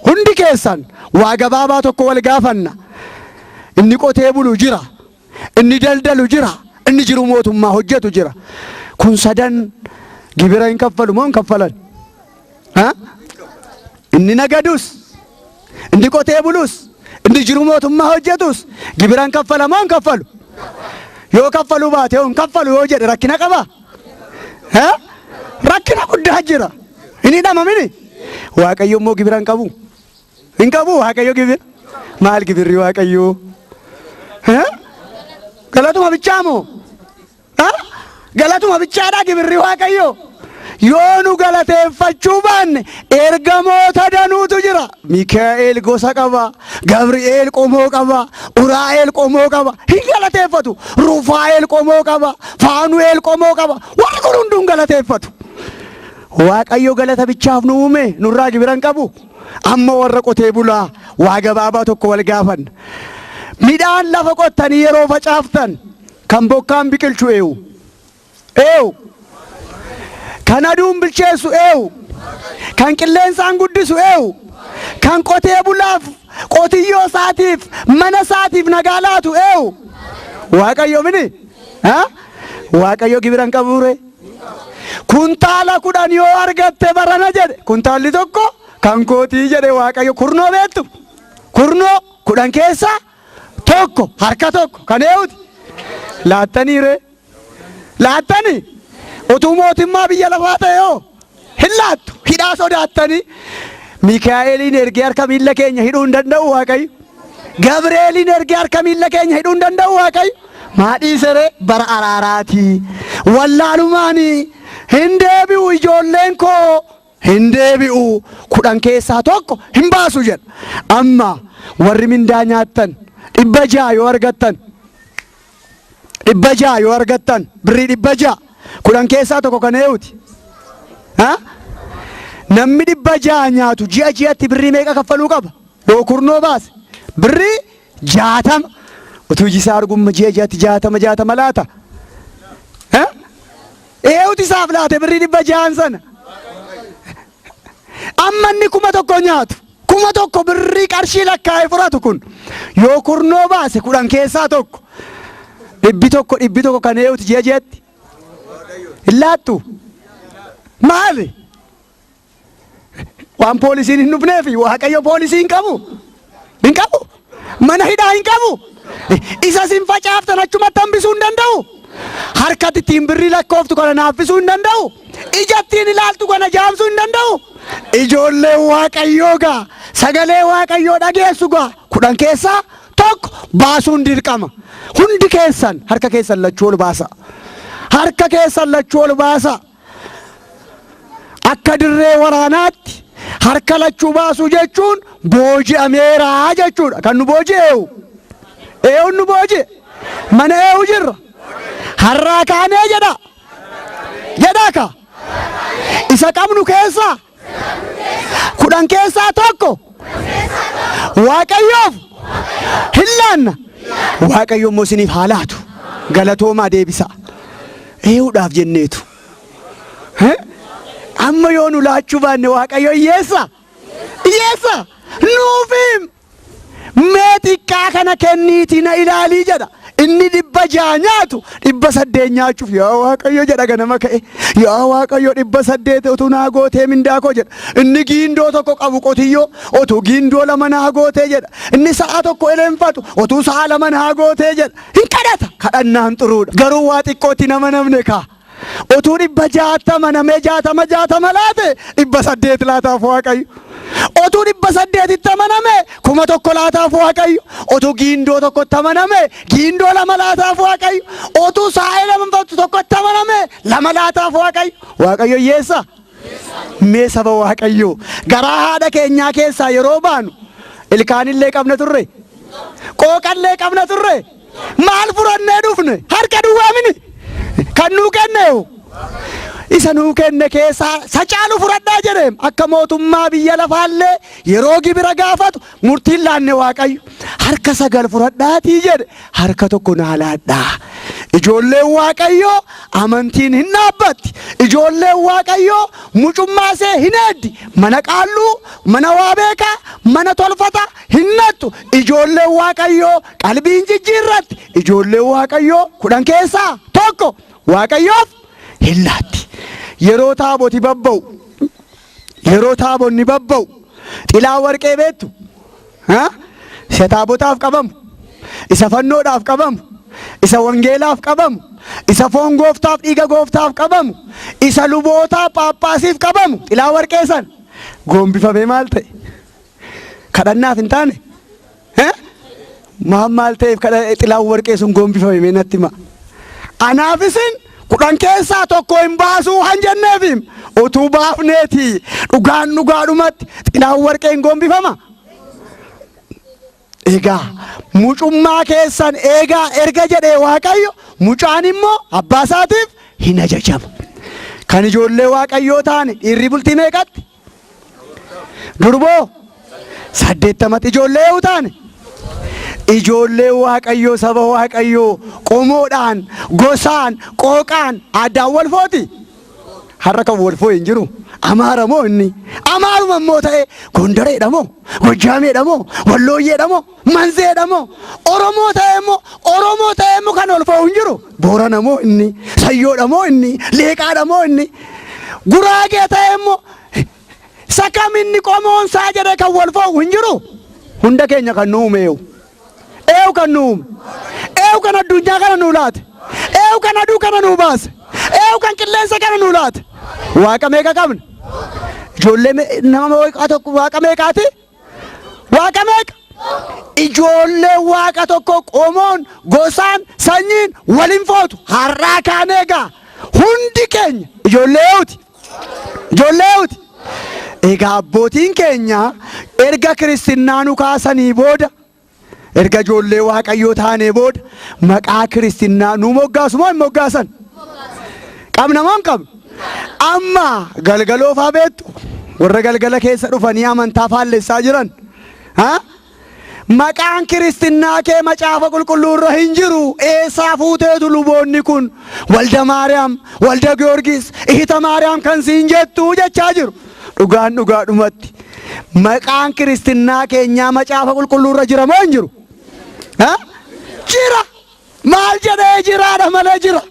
S1: Hundi keessan waa gabaabaa tokko wal gaafanna. Inni qotee bulu jira. Inni daldalu jira. Inni jiru mootummaa hojjetu jira. Kun sadan gibira hin kaffalu moo hin kaffalan? Inni nagadus, inni qotee bulus, inni jiru mootummaa hojjetus gibira hin kaffala moo hin kaffalu? Yoo kaffaluu baate hin kaffalu yoo jedhe rakkina qaba? Rakkina guddaa jira. Hin hidhama mini? Waaqayyo immoo gibira hin qabu. Hin qabu Waaqayyo gibira. Maal gibirri Waaqayyoo? Galatuma bichaa moo? Galatuma bichaadha gibirri Waaqayyoo. Yoo nu galateeffachuu baanne ergamoota danuutu jira. Mikaa'el gosa qaba, Gabri'eel qomoo qaba, Uraa'el qomoo qaba. Hin galateeffatu. Rufaa'el qomoo qaba, Faanu'el qomoo qaba. Warri kun hunduu hin galateeffatu. Waaqayyo galata bichaaf nu uume, nurraa gibira hin qabu. Amma warra qotee bulaa waa gabaabaa tokko wal gaafanna. Midhaan lafa qottanii yeroo facaaftan kan bokkaan biqilchu eenyu? Eenyu? Kan aduun bilcheessu eenyu? Kan qilleensaan guddisu eenyu? Kan qotee bulaaf, qotiyyoo isaatiif, mana isaatiif nagaa laatu eenyu? Waaqayyo mini? Waaqayyo gibira hin qabu ree? Kuntaala 10 yoo argatte barana jedhe, kuntaalli tokko kan kootii jedhe Waaqayyo. Kurnoo beektu? Kurnoo 10 keessaa tokko, harka tokko kan eenyuti? Laattanii ree? Laattanii? Utuu mootummaa biyya lafaa ta'e hoo? Hin laattu. Hidhaa sodaattanii. Mikaa'eliin ergee harka miilla keenya hidhuu hin danda'u Waaqayyo. Gabri'eeliin ergee harka miilla keenya hidhuu hin danda'u Waaqayyo. Maa dhiisere? Bara araaraatii. Wallaalumaanii hin deebi'u ijoolleen koo, hin deebi'u, 10 keessaa tokko hin baasu jedha. Amma warri mindaa nyaattan 600 yoo argattan, 600 yoo argattan, birrii 600, 10 keessaa tokko kan eenyuti? Namni 600 nyaatu ji'a ji'atti birrii meeqa kaffaluu qaba? Yoo kurnoo baase birrii 60. Utuu iji isaa argumma ji'a ji'atti 60 60 laata? Eenyuti isaaf laate birrii 600 sana? Amma inni 1000 nyaatu, 1000 birrii qarshii lakkaa'ee fudhatu kun yoo kurnoo baase, 10 keessaa tokko, 100, 100 kan eenyuti ji'a ji'atti? Hin laattu? Maali? Waan poolisiin hin dhufneefi? Waaqayyo poolisii hin qabu? Hin qabu. Mana hidhaa hin qabu. Isa sin facaaftan achumatti hambisuu hin danda'u. Harkatti ittiin birrii lakkooftu kana naaffisuu hin danda'u. Ija ittiin ilaaltu kana jaamsuu hin danda'u. Ijoolleen Waaqayyoo gaa sagalee Waaqayyoo dhageessu gaa 10 keessaa tokko baasuun dirqama. Hundi keessan harka keessan lachuu ol baasa. Harka keessan lachuu ol baasa. Akka dirree waraanaatti harka lachuu baasuu jechuun booji'ameeraa jechuudha. Kan nu booji'e eenyu? Eenyuun nu booji'e? Mana eenyu jirra? Har'aa kaanee jedha. Jedhaa ka. Isa qabnu keessaa 10 keessaa tokko Waaqayyoof hin laanna. Waaqayyo immoo isiniif haa laatu. Galatoomaa deebisaa. Eenyuudhaaf jenneetu? Amma yoo nu laachuu baanne Waaqayyo hiyyeessa? Hiyyeessa! Nuufim! Mee xiqqaa kana kenniitii na ilaalii jedha. Inni 600 nyaatu 800 nyaachuuf yaa Waaqayyo jedha ganama ka'e. Yaa Waaqayyo, 800 utuu naa gootee mindaa koo jedha. Inni giindoo tokko qabu qotiyyoo utuu giindoo lama naa gootee jedha. Inni sa'a tokko eleenfatu utuu sa'a lama naa gootee jedha. Hin kadhata. Kadhannaan xuruudha. Garuu waa xiqqootti nama namne kaa. Utuu 600 namee 60 60 laate, 800 laataaf Waaqayyo. Utuu 800tti amaname, 1000 laataaf Waaqayyo. Utuu giindoo tokkotti amaname, giindoo lama laataaf Waaqayyo. Utuu sa'a lamatu tokkotti amaname, lama laataaf Waaqayyo. Waaqayyo hiyyeessa? Mee saba Waaqayyo, garaa haadha keenyaa keessaa yeroo baanu ilkaanillee qabna turre? Qooqallee qabna turre? Maal furannee dhufne? Harka duwwaa mini? Kan nuu kenne isa nuu kenne keessaa sacaalu fudhadhaa jedheem. Akka mootummaa biyya lafaallee yeroo gibira gaafatu murtiin laanne Waaqayyo. Harka sagal fudhadhaatii jedhe, harka tokko naa laadhaa. Ijoolleen Waaqayyoo amantiin hin dhaabbatti. Ijoolleen Waaqayyoo mucummaa see hin eeddi. Mana qaalluu, mana waa beekaa, mana tolfata hin nattu. Ijoolleen Waaqayyoo qalbiin jijjiirratti. Ijoolleen Waaqayyoo 10 keessaa tokko Waaqayyoof hin laatti. Yeroo taaboti babba'u, yeroo taabonni babba'u, xilaa warqee beektu? Isa taabotaaf qabamu, isa fannoodhaaf qabamu, isa wangeelaaf qabamu, isa foon gooftaaf dhiiga gooftaaf qabamu, isa lubootaa phaaphaasiif qabamu, xilaa warqee san gombifamee maal ta'e? Kadhannaaf hin taane? Maal maal ta'eef xilaan warqee sun gombifame? Mee natti hima. Anaaf isin 10 keessaa tokko hin baasuu han jenneefim utuu baafneeti dhugaan dhugaadhumatti xinaan warqee hin gombifama. Egaa mucummaa keessan eegaa erga jedhee Waaqayyo, mucaan immoo abbaa isaatiif hin ajajama. Kan ijoollee Waaqayyoo taane dhiirri bultii meeqatti? Durboo 80tti ijoollee yoo taane, ijoollee Waaqayyoo, saba Waaqayyoo qomoodhaan, gosaan, qooqaan addaan wal footi. Har'a kan wal foo'e hin jiru. Amaara moo inni? Amaaruma immoo ta'e Gondareedha moo? Gojjaameedha moo? Wallooyyeedha moo? Manzeedha moo? Oromoo ta'e immoo, Oromoo ta'e immoo kan wal foo'u hin jiru. Boorana moo inni? Sayyoodha moo inni? Leeqaadha moo inni? Guraagee ta'e immoo isa kam inni qomoonsaa jedhee kan wal foo'u hin jiru. Hunda keenya kan nu uume eenyu? Eenyu kan nu uume? Eenyu kan addunyaa kana nu laate? Eenyu kan aduu kana nu baase? Eenyu kan qilleensa kana nu laate? Waaqa meeqa qabna? Ijoollee nama waaqa tokko, waaqa meeqaati? Waaqa meeqa? Ijoollee waaqa tokko qomoon, gosaan, sanyiin waliin footu. Har'aa kaanee egaa hundi keenya ijoollee eenyuti? Ijoollee eenyuti? Egaa abbootiin keenya erga kiristinnaa nu kaasanii booda, erga ijoollee Waaqayyoo taanee booda, maqaa kiristinnaa nu moggaasu moo hin moggaasan? Qabna moo hin qabnu? Amma galgaloo faa beektu, warra galgala keessa dhufanii amantaa faallessaa jiran. Ha? Maqaan kiristinnaa kee macaafa qulqulluu irra hin jiru. Eessaa fuuteetu luboonni kun Walda Maariyaam, Walda Giyoorgis, Ihita Maariyaam kan siin jettu jechaa jiru. Dhugaan dhugaadhumatti maqaan kiristinnaa keenyaa macaafa qulqulluu irra jira moo hin jiru? Ha? Jira. Maal jedhee jiraadha malee jira.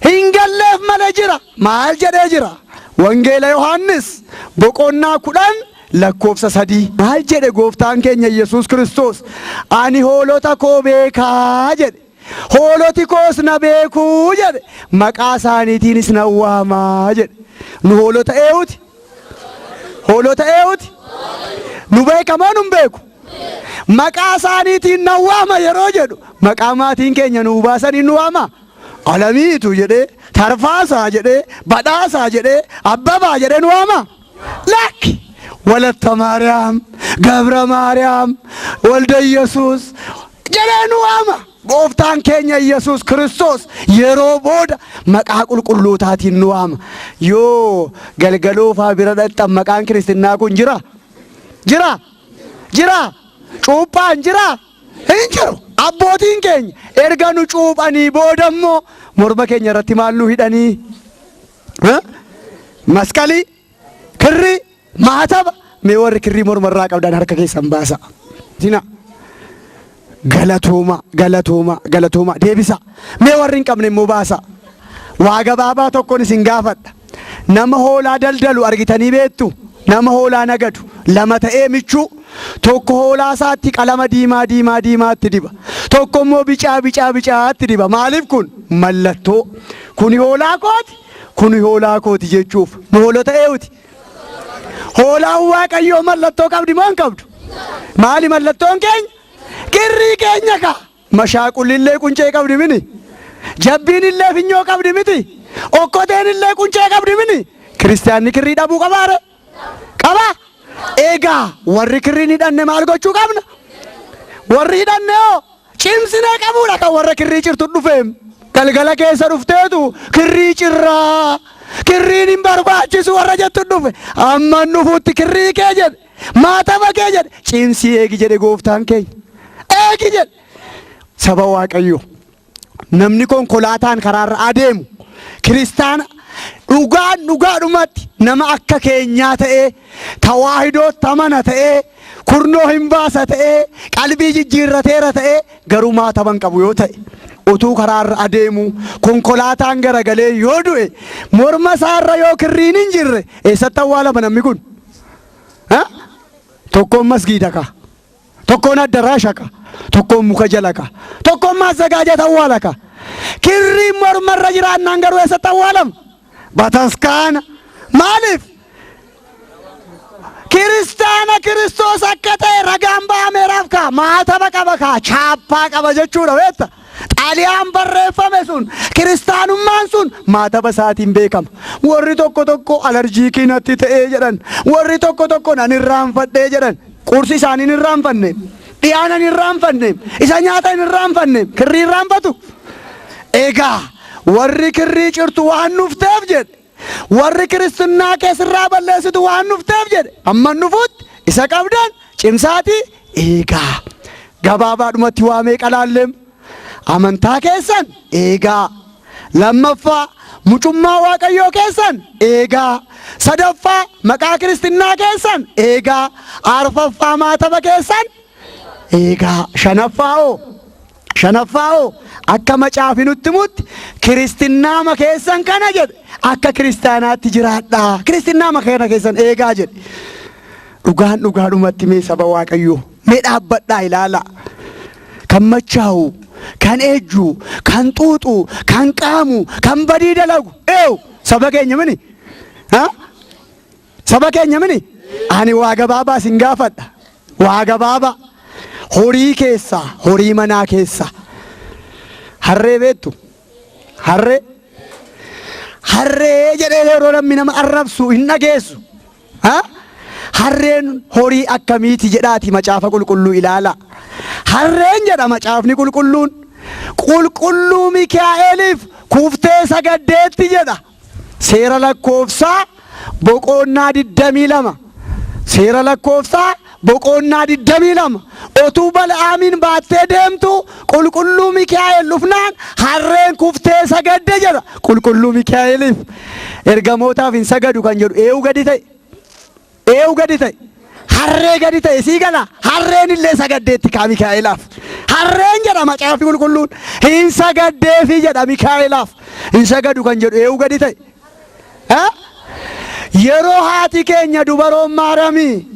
S1: Hin galleef malee jira. Maal jedhee jira? Wangeela Yohaannis boqonnaa 10 lakkoofsa 3. Maal jedhe gooftaan keenya Yesuus Kiristoos? Ani hoolota koo beekaa jedhe. Hooloti koos na beekuu jedhe. Maqaa isaaniitiinis na waamaa jedhe. Nu hoolota eenyuti? Hoolota eenyuti? Nu beeka moo nu hin beeku? Maqaa isaaniitiin na waama yeroo jedhu, maqaa maatiin keenya nuu baasanii nu waama? Alamiitu jedhee, Tarfaasaa jedhee, Badhaasaa jedhee, Abbabaa jedhee nu waama? Lakki! Walatta Maariyaam, Gabra Maariyaam, Walda Yesuus jedhee nu waama. Gooftaan keenya Yesuus Kiristoos yeroo booda maqaa qulqulluutaatiin nu waama. Yoo galgaloo faa bira dhaqxan maqaan kiristinnaa kun jira? Jira? Jira? Cuuphaan jira? Hin jiru. Abbootiin keenya erga nu cuuphanii booda immoo morma keenya irratti maal nu hidhanii? Masqalii, kirrii, maataba. Mee warri kirrii morma irraa qabdan harka keessan baasa. Tina. Galatooma, galatooma, galatooma. Deebisa. Mee warri hin qabne immoo baasa. Waa gabaabaa tokkoon isin gaafadha. Nama hoolaa daldalu argitanii beektu? Nama hoolaa nagadu lama ta'ee michuu, tokko hoolaa isaatti qalama diimaa diimaa diimaatti diba. Tokko immoo bicaa bicaa bicaatti diba. Maaliif kun? Mallattoo. Kuni hoolaa kooti, kuni hoolaa kooti jechuuf. Nu hoolota eenyuti? Hoolaan Waaqayyoo mallattoo qabdi moo hin qabdu? Maali mallattoon keenya? Kirrii keenya ka. Mashaaqullillee quncee qabdi mini. Jabbiin illee finyoo qabdi miti. Okkoteen illee quncee qabdi mini. Kiristaanni kirrii dhabuu qabaare? Qaba? Egaa warri kirriin hidhanne maal gochuu qabna? Warri hidhanne hoo cimsinee qabuudha kan warra kirrii cirtu dhufeem. Galgala keessa dhufteetu kirrii cirraa. Kirriin hin barbaachisu warra jettu dhufe. Amman dhufuutti kirrii kee jedhe. Maataba kee jedhe. Cimsii eegi jedhe gooftaan keenya. Eegi jedhe. Saba Waaqayyoo. Namni konkolaataan karaarra adeemu kiristaana dhugaan dhugaadhumatti nama akka keenyaa ta'ee, tawaahidootti amana ta'ee, kurnoo hin baasa ta'ee, qalbii jijjiirrateera ta'ee, garuu maataba hin qabu yoo ta'e, utuu karaarra adeemu konkolaataan garagalee yoo du'e, morma isaarra yoo kirriin hin jirre, eessatti awwaalama namni kun? Tokkoon masgiida ka. Tokkoon addaraasha ka. Tokkoon muka jala ka. Tokkoon maazzagaajata awwaala ka. Kirriin mormarra jiraannaan garuu eessatti awwaalama? Bataskaana. Maaliif? Kiristaana Kiristoos akka ta'e ragaan ba'ameeraaf ka. kaa maataba qaba kaa chaappaa qaba jechuudha beekta. Xaaliyaan barreeffame sun kiristaanummaan sun maataba isaatiin beekama. Warri tokko tokko alarjiikii natti ta'ee jedhan. Warri tokko tokko nan irraanfadhee jedhan. Qursi isaanii hin irraanfanne. Dhiyaana hin irraanfanne. Isa nyaata hin irraanfanne. Kirrii irraanfatu. Egaa warri kirrii cirtu waan nufteef jedhe. Warri kiristinnaa keessirraa balleessitu waan nufteef jedhe. Amma nufutti isa qabdan cimsaatii eegaa. Gabaabaadhumatti waa meeqa laalleem? Amantaa keessan eegaa. Lammaffaa mucummaa Waaqayyoo keessan eegaa. Sadaffaa maqaa kiristinnaa keessan eegaa. Arfaffaa maataba keessan eegaa. Shanaffaa hoo? Shanaffaa hoo? Akka macaafi nutti himutti kiristinnaama keessan kana jedhe akka kiristaanaatti jiraadhaa. Kiristinnaama kana keessan eegaa jedhe. Dhugaan dhugaadhumatti mee saba Waaqayyoo mee dhaabbadhaa ilaalaa. Kan machaa'u, kan ejju, kan xuuxu, kan qaamu, kan badii dalagu. Eewu saba keenya mini? Ha? Saba keenya mini? Ani waa gabaabaa sin gaafadha. Waa gabaabaa. Horii keessaa, horii manaa keessaa. Harree beektu? Harree? Harree jedhee yeroo namni nama arrabsu hin dhageessu. Ha? Harreen horii akkamiiti jedhaati macaafa qulqulluu ilaala. Harreen jedha macaafni qulqulluun. Qulqulluu Mikaa'eliif kuftee sagaddeetti jedha. Seera lakkoofsaa boqonnaa 22. Seera lakkoofsaa boqonnaa 22. Otuu Bala'aamiin baattee deemtu qulqulluu Mikaa'el dhufnaan harreen kuftee sagadde jedha. Qulqulluu Mikaa'eliif ergamootaaf hin sagadu kan jedhu eewu gadi ta'e. Eewu gadi ta'e. Harree gadi ta'e sii gala. Harreen illee sagaddeetti kaa Mikaa'elaaf. Harreen jedha macaafni qulqulluun hin sagaddeefi jedha Mikaa'elaaf. Hin sagadu kan jedhu eewu gadi ta'e. Ha? Yeroo haati keenya dubaroon Maaramii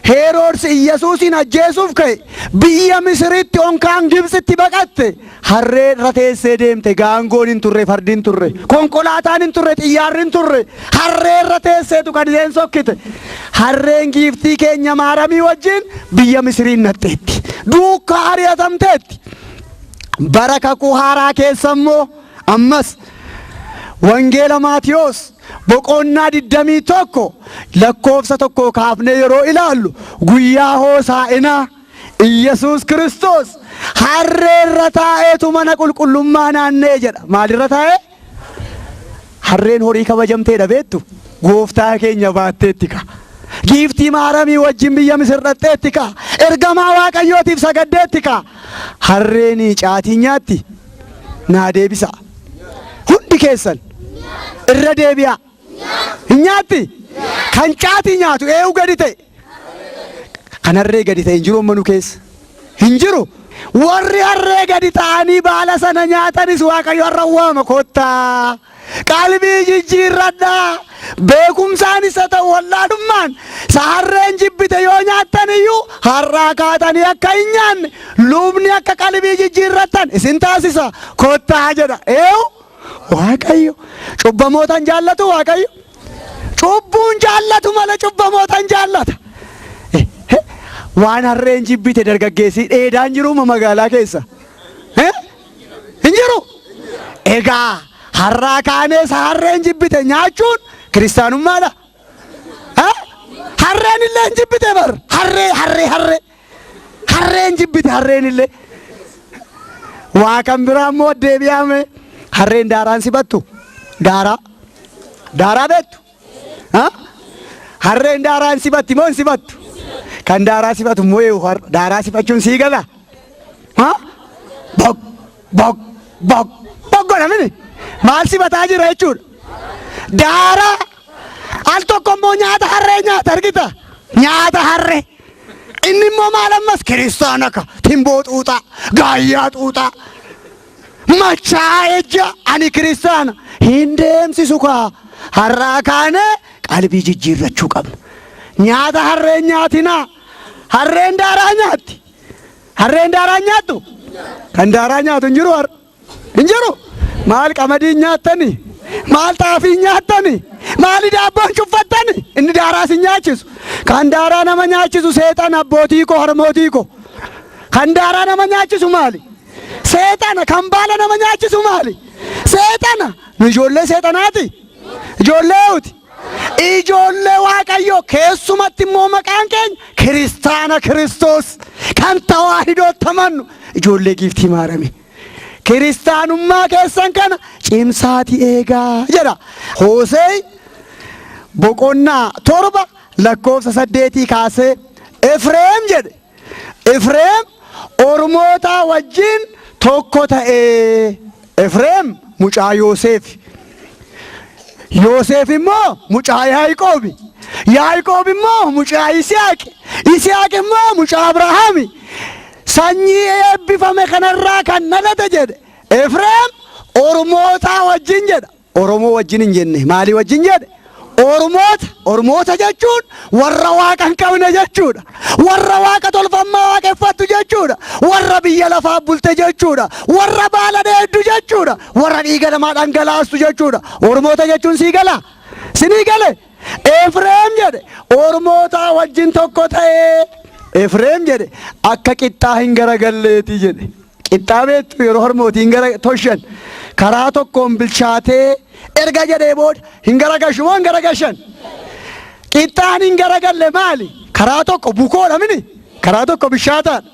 S1: Heeroodis Iyyasuusin ajjeesuuf ka'e biyya Misiritti onkaan Gibxitti baqatte harree irra teessee deemte. Gaangoon hin turre, fardi hin turre, konkolaataan hin turre, xiyyaarri hin turre. Harree irra teesseetu kan isheen sokkite. Harreen giiftii keenya Maaramii wajjin biyya Misiriin naqxeetti. Duukaa ari'atamteetti. Bara kakuu haaraa keessa immoo ammas Wangeela Maatiyoos boqonnaa 21 lakkoofsa 1 kaafnee yeroo ilaallu guyyaa Hoosaa'inaa Iyyasuus Kiristoos harree irra taa'eetu mana qulqullummaa naanna'e jedha. Maalirra taa'e? Harreen horii kabajamteedha beektu. Gooftaa keenya baatteetti ka. Giiftii Maaramii wajjin biyya Misir dhaqxeetti ka. Ergamaa Waaqayyootiif sagaddeetti ka. Harreen caatii nyaatti? Naa deebisa. Hundi keessan irra deebi'aa. Hin nyaatti? Kan caatii nyaatu eewu gadi ta'e? Kan harree gadi ta'e hin jiru amma nu keessa. Hin jiru. Warri harree gadi ta'anii baala sana nyaatanis Waaqayyo har'a waama kottaa. Qalbii jijjiirradhaa. Beekumsaan isa ta'u wallaalummaan isa harreen jibbite yoo nyaattan iyyuu har'aa kaatanii akka hin nyaanne lubni akka qalbii jijjiirrattan isin taasisa. Kottaa jedha. Eewu Waaqayyo. Cubbamootan jaallatu Waaqayyo. Cubbuun jaallatu malee cubbamootan jaallata. Waan harreen jibbite dargaggeessi dheedaan jiruuma magaalaa keessa. Hin jiru. Egaa har'aa kaanee isa harreen jibbite nyaachuun kiristaanummaadha. Harreen illee hin jibbite bar. Harree harree harree. Harreen jibbite harreen illee. Waa kan biraa immoo deebi'ame harreen daaraan sibattu. Daaraa. Daaraa beektu? Harreen daaraan sibatti moo hin sibattu? Kan daaraa sibatu immoo eewu daaraa sibachuun sii gala? Bok bok bok bok godha mini? Maal sibataa jira jechuudha? Daaraa. Al tokko immoo nyaata harree nyaata argita? Nyaata harree. Inni immoo maal ammas kiristaana ka timboo xuuxaa, gaayyaa xuuxaa, machaa ejja ani kiristaana hin deemsisu kaa. Har'aa kaanee qalbii jijjiirrachuu qabna. Nyaata harreen nyaatinaa. Harreen daaraa nyaatti. Harreen daaraa nyaattu? Kan daaraa nyaatu hin jiru har'a. Hin jiru. Maal qamadiin nyaattani? Maal xaafiin nyaattani? Maali daabboon cuffattani? Inni daaraa sin nyaachisu. Kan daaraa nama nyaachisu seexan abbootii koo harmootii koo. Kan daaraa nama nyaachisu maali? Seexana. Kan baala nama nyaachisu maali? Seexana. Nu ijoollee seexanaati? Ijoollee eenyuti? Ijoollee Waaqayyoo. Keessumatti immoo maqaan keenya Kiristaana Kiristoos kan tawaahidootti amannu ijoollee giiftii Maarami. Kiristaanummaa keessan kana cimsaati eegaa jedha. Hoosee boqonnaa 7 lakkoofsa 8 kaasee Efreem jedhe. Efreem Ormoota wajjin tokko ta'ee. Efreem mucaa Yoosef. Yoosef immoo mucaa Yaaqoobi. Yaaqoob immoo mucaa Yisihaaq. Yisihaaq immoo mucaa Abrahaami. Sanyii eebbifame kanarraa kan dhalate jedhe. Efreem Ormoota wajjin jedha. Oromoo wajjin hin jenne. Maalii wajjin jedhe? Ormoota. Ormoota jechuun warra waaqa hin qabne jechuudha. Warra waaqa tolfammaa waaqeffattu jechuudha. Warra biyya lafaa bulte jechuudha. Warra baala dheeddu jechuudha. Warra dhiiga namaa dhangalaastu jechuudha. Ormoota jechuun sii gala? Sinii gale? Efreem jedhe Ormoota wajjin tokko ta'ee. Efreem jedhe akka qixxaa hin garagalleeti jedhe. Qixxaa beektu yeroo harmootiin gara toshan karaa tokkoon bilchaatee erga jedhee booda hin garagashu moo hin garagashan? Qixxaan hin garagalle maali? Karaa tokko bukoodha mini? Karaa tokko bishaataadha.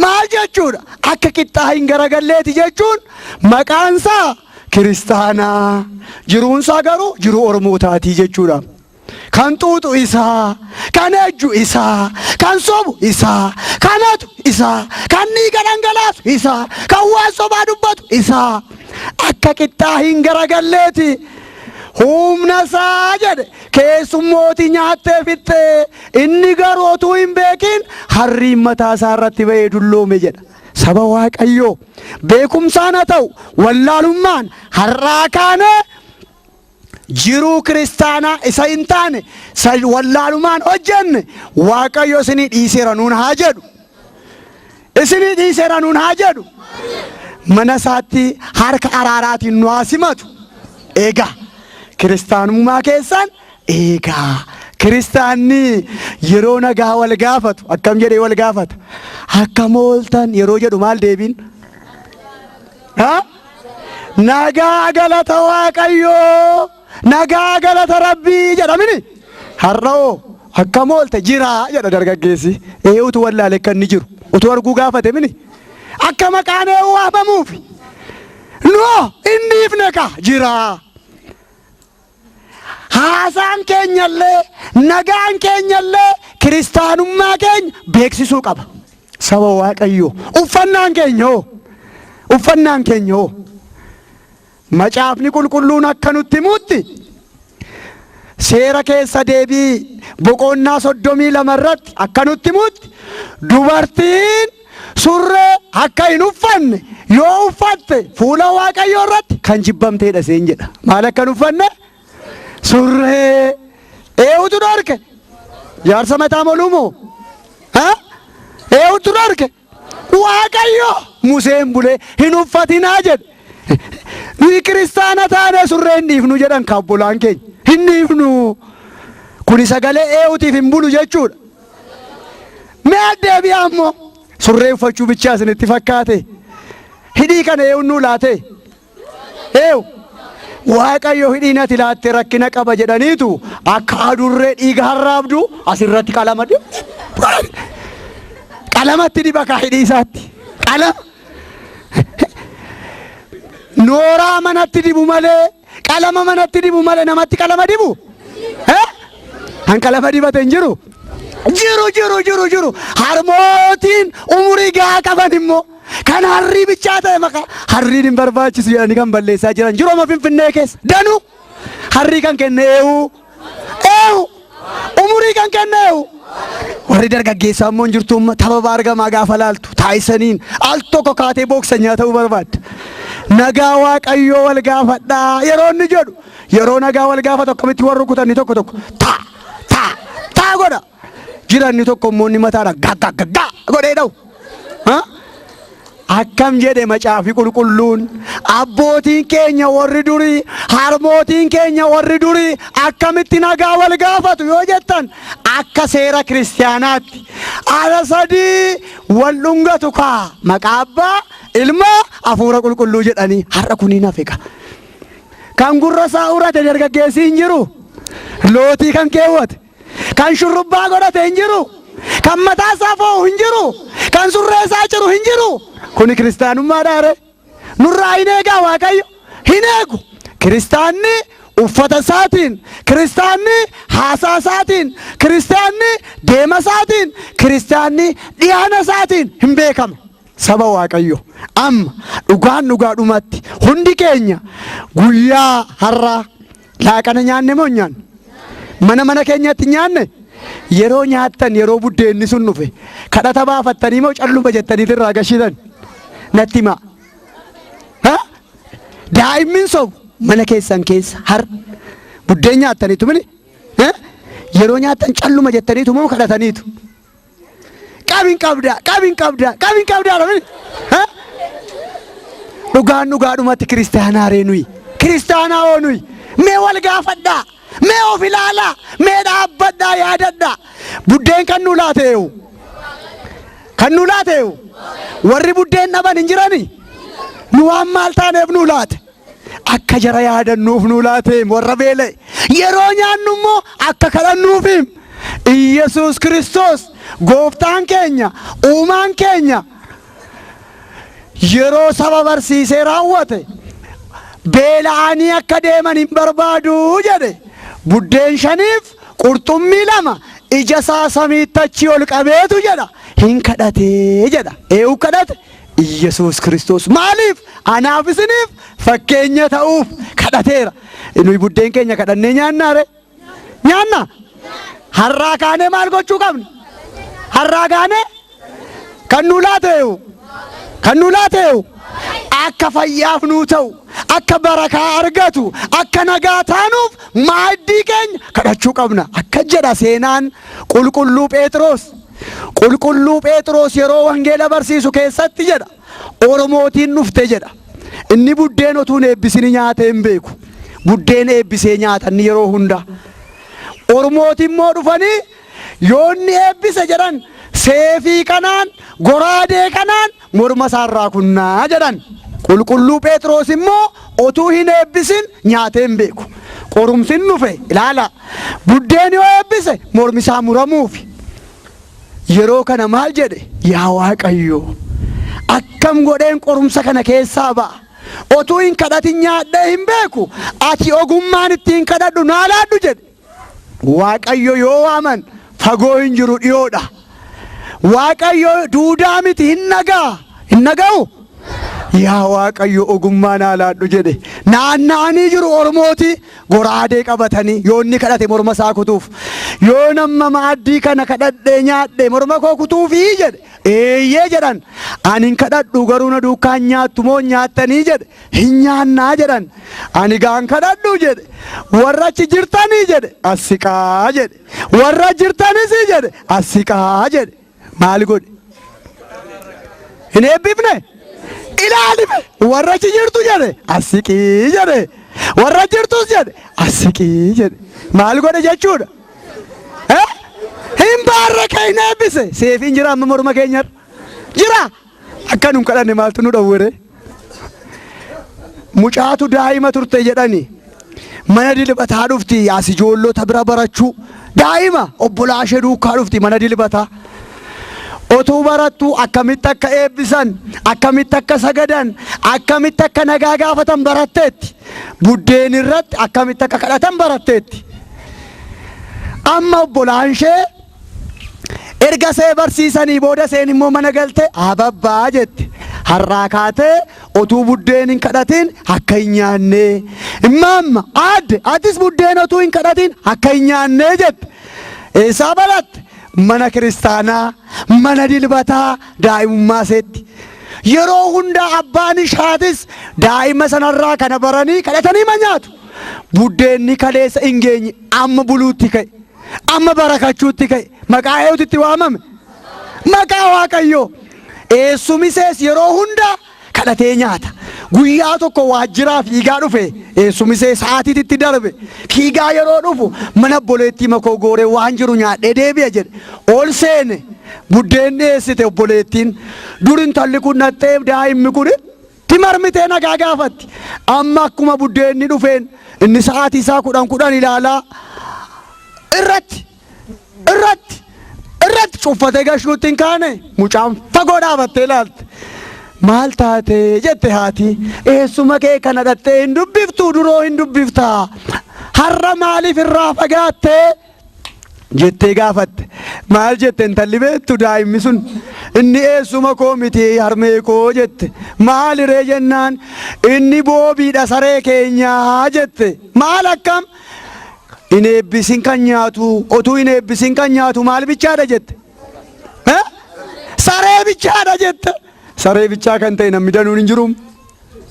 S1: Maal jechuudha? Akka qixxaa hin garagalleeti jechuun maqaansaa kiristaanaa, jiruunsaa garuu jiruu Oromootaatii jechuudha. Kan xuuxu isaa, kan ejju isaa, kan sobu isaa, kan hatu isaa, kan dhiiga dhangalaasu isaa, kan waan sobaa dubbatu isaa. Akka qixxaa hin garagalleeti. Humna isaa jedhe keessummootii nyaattee fixxee inni garuu otuu hin beekin harriin mataa isaa irratti ba'ee dulloome jedha. Saba Waaqayyoo beekumsaan haa ta'u wallaalummaan har'aa kaanee jiruu kiristaanaa isa hin taane wallaalumaan hojjenne Waaqayyo isinii dhiiseera nuun haa jedhu. Isinii dhiiseera nuun haa jedhu. Mana isaatti harka araaraatiin nu haa simatu. Egaa kiristaanummaa keessan eegaa. Kiristaanni yeroo nagaa wal gaafatu akkam jedhee wal gaafata? Akkam ooltan yeroo jedhu maal deebiin? Ha? Nagaa galata Waaqayyoo, nagaa galata Rabbii jedhamini. Har'oo akkam oolte jira jedha dargaggeessi. Eeyyutu wallaale akka inni jiru utuu arguu gaafate mini. Akka maqaan eeyyuu waamamuufi. Noo inni ifne ka jira. Haasaan keenyallee nagaan keenyallee kiristaanummaa keenya beeksisuu qaba. Saba Waaqayyoo uffannaan keenya hoo? Uffannaan keenya hoo? Macaafni qulqulluun akka nutti himutti seera keessa deebii boqonnaa 32 irratti akka nutti himutti dubartiin surree akka hin uffanne yoo uffatte fuula Waaqayyoo irratti kan jibbamteedha seen jedha. Maal akka hin uffanne? Surree. Eenyutu dhorke? Jaarsa mataa moluu moo? Ha? Eenyutu dhorke? Waaqayyo Museen bulee hin uffatinaa jedhe. Nuyi kiristaana taane surree hin dhiifnu jedhan kaabbolaan keenya. Hin dhiifnu. Kuni sagalee eenyutiif hin bulu jechuudha. Mee addeebi'aa ammoo surree uffachuu bichaa isinitti fakkaate. Hidhii kana eenyuun nuu laate? Eewu. Waaqayyo hidhiin ati laatte rakkina qaba jedhaniitu akka adurree dhiiga harraabdu asirratti qalama qalamatti diba kaa hidhii isaatti. Qalama. Nooraa manatti dibu malee qalama manatti dibu malee namatti qalama dibu? Kan qalama dibate hin jiru? Jiru jiru jiru jiru. Harmootiin umurii gahaa qaban immoo kan harrii bichaa ta'e maqaa harriin hin barbaachisu jedhanii kan balleessaa jiran jiru amma Finfinnee keessa. Danuu harrii kan kenne eewu eewu umurii kan kenne eewu. Warri dargaggeessaa immoo hin jirtu amma tapha baargamaa gaafa laaltu taayisaniin al tokko kaatee booksanyaa ta'uu barbaadda. Nagaa Waaqayyoo wal gaafadhaa yeroo inni jedhu yeroo nagaa wal gaafatu akkamitti warra rukutan tokko tokko taa taa taa godha. Jira inni tokko immoo inni mataadhaan gaa gaa gaa gaa godhee dha'u. Akkam jedhe macaafi qulqulluun, abbootiin keenya warri durii, harmootiin keenya warri durii akkamitti nagaa wal gaafatu yoo jettan, akka seera kiristaanaatti ala 3 wal dhungatu kaa, maqaa abbaa, ilma, hafuura qulqulluu jedhanii. Har'a kuniin hafe ka. Kan gurra isaa urate dargaggeessi hin jiru, lootii kan keewwate, kan shurrubbaa godhate hin jiru, kan mataa isaa foo'u hin jiru, kan surree isaa ciru hin jiru. Kuni kiristaanummaadhaa ree? Nurraa hin eegaa Waaqayyo? Hin eegu. Kiristaanni uffata isaatiin, kiristaanni haasaa isaatiin, kiristaanni deema isaatiin, kiristaanni dhiyaana isaatiin hin beekama. Saba Waaqayyo, amma dhugaan dhugaadhumatti hundi keenya guyyaa har'aa laaqana nyaanne moo hin nyaanne? Mana mana keenyatti nyaanne? Yeroo nyaattan, yeroo buddeenni sun dhufe, kadhata baafattanii moo calluma jettaniit irraa gashitan? Natti himaa. Ha? Daa'immin sobu mana keessan keessa har buddeen nyaattaniitu mini? Yeroo nyaattan calluma jettaniitu moo kadhataniitu? Qabin qabdaa, qabin qabdaa, qabin qabdaa dha mini? Ha? Dhugaan dhugaadhumatti kiristaanaa ree nuyi? Kiristaanaa hoo nuyi? Mee wal gaafadhaa, mee of ilaalaa, mee dhaabbadhaa, yaadadhaa. Buddeen kan nu laate eenyu? Kan nu laate eenyu? Warri buddeen dhaban hin jirani? Nu waan maal taaneef nu laate? Akka jara yaadannuuf nu laate warra beela'e. Yeroo nyaannu immoo akka kadhannuufi. Iyyasuus Kiristoos gooftaan keenya, uumaan keenya, yeroo saba barsiisee raawwate, beela'anii akka deeman hin barbaadu jedhe. Buddeen 5f qurxummii 2 ija isaa samiitti achii ol qabeetu jedha, hin kadhatee jedha. Eenyu kadhate? Iyyasuus Kiristoos. Maaliif? Anaaf isiniif fakkeenya ta'uuf kadhateera. Nuyi buddeen keenya kadhannee nyaannaa ree? Nyaanna? Har'aa kaanee maal gochuu qabna? Har'aa kaanee kan nu laateeyu, kan nu laateeyu, akka fayyaaf nuu ta'u, akka barakaa argatu, akka nagaa taanuuf maaddii keenya kadhachuu qabna. Akka jedha seenaan qulqulluu Phexros. Qulqulluu Phexros yeroo wangeela barsiisu keessatti jedha, Oromootiin dhufte jedha. Inni buddeen otuu hin eebbisini nyaatee hin beeku. Buddeen eebbisee nyaata inni yeroo hunda. Oromootiin immoo dhufanii yoo inni eebbise jedhan, seefii kanaan, goraadee kanaan morma isaarraa kunnaa jedhan. Qulqulluu Phexros immoo otuu hin eebbisin nyaatee hin beeku. Qorumsin dhufe ilaala. Buddeen yoo eebbise mormi isaa muramuufi. Yeroo kana maal jedhe? Yaa Waaqayyo, akkam godheen qorumsa kana keessaa ba'a? Otuu hin kadhatin nyaadhee hin beeku. Ati ogummaan ittiin kadhadhu naa laadhu jedhe. Waaqayyo yoo waaman fagoo hin jiru, dhiyoodha. Waaqayyo duudaa miti, hin dhagaa. Hin dhaga'u? Yaa Waaqayyo, ogummaa naa laadhu jedhe. Naanna'anii jiru Oromooti goraadee qabatanii yoo inni kadhate morma isaa kutuuf. Yoo namma maaddii kana kadhadhee nyaadhe morma koo kutuufii jedhe. Eeyyee jedhan. Ani hin kadhadhu, garuu na duukaan nyaattu moo nyaattanii jedhe. Hin nyaannaa jedhan. Ani gaan kadhadhu jedhe. Warra achi jirtanii jedhe, as siqaa jedhe. Warra jirtanis jedhe, as siqaa jedhe. Maal godhe? Hin eebbifne? Ilaalime. Warra achi jirtu jedhe, as siqii jedhe. Warra jirtus jedhe, as siqii jedhe. Maal godhe jechuudha? Hin baarrake, hin eebbise. Seefiin jira amma morma keenyarra? Jira. Akka nun kadhanne maaltu nu dhowwere? Mucaatu daa'ima turte jedhani. Mana dilbataa dhufti as ijoollota bira barachuu. Daa'ima obbolaa ishee duukaa dhufti mana dilbataa. Otuu barattu akkamitti akka eebbisan, akkamitti akka sagadan, akkamitti akka nagaa gaafatan baratteetti. Buddeen irratti akkamitti akka kadhatan baratteetti. Amma obbolaan ishee erga see barsiisanii booda seen immoo mana galte, ababbaa jette. Har'aa kaatee otuu buddeen hin kadhatin akka hin nyaanne. Immaamma aadde, atis buddeen otuu hin kadhatin akka hin nyaanne jette. Eessaa baratte? Mana kiristaanaa, mana dilbataa daa'imummaa iseetti. Yeroo hundaa abbaan ishaatis daa'ima sanarraa kana baranii kadhatanii ma nyaatu. Buddeenni kaleessa hin geenye amma buluutti ka'e. Amma barakachuutti ka'e. Maqaa eenyutti waamame? Maqaa Waaqayyoo. Eessumisees yeroo hunda kadhatee nyaata. Guyyaa tokko waajjiraa fiigaa dhufe, eessumisee sa'aatiitti darbe. Fiigaa yeroo dhufu mana obboleettii makoo gooree waan jiru nyaadhee deebi'a jedhe. Ol seene, buddeen dhiyeessite obboleettiin. Dur intalli kun naxxee daa'imni kun itti marmitee nagaa gaafatti. Amma akkuma buddeenni dhufeen inni sa'aatii isaa 10 10 ilaalaa irratti irratti irratti cuffatee gashuutti hin kaane. Mucaan fagoo dhaabattee ilaalte. Maal taate jette haati. Eessuma kee kana dhattee hin dubbiftu, duroo hin dubbiftaa, har'a maaliif irraa fagaattee jettee gaafatte. Maal jette intalli beektu daa'imni sun? Inni eessuma koo miti, harmee koo jette. Maaliree jennaan, inni boobiidha, saree keenyaa jette. Maal akkam hin eebbisin kan nyaatu, otuu hin eebbisin kan nyaatu maal bichaadha jette? Saree bichaadha jette. Saree bichaa kan ta'e namni danuun hin jiru,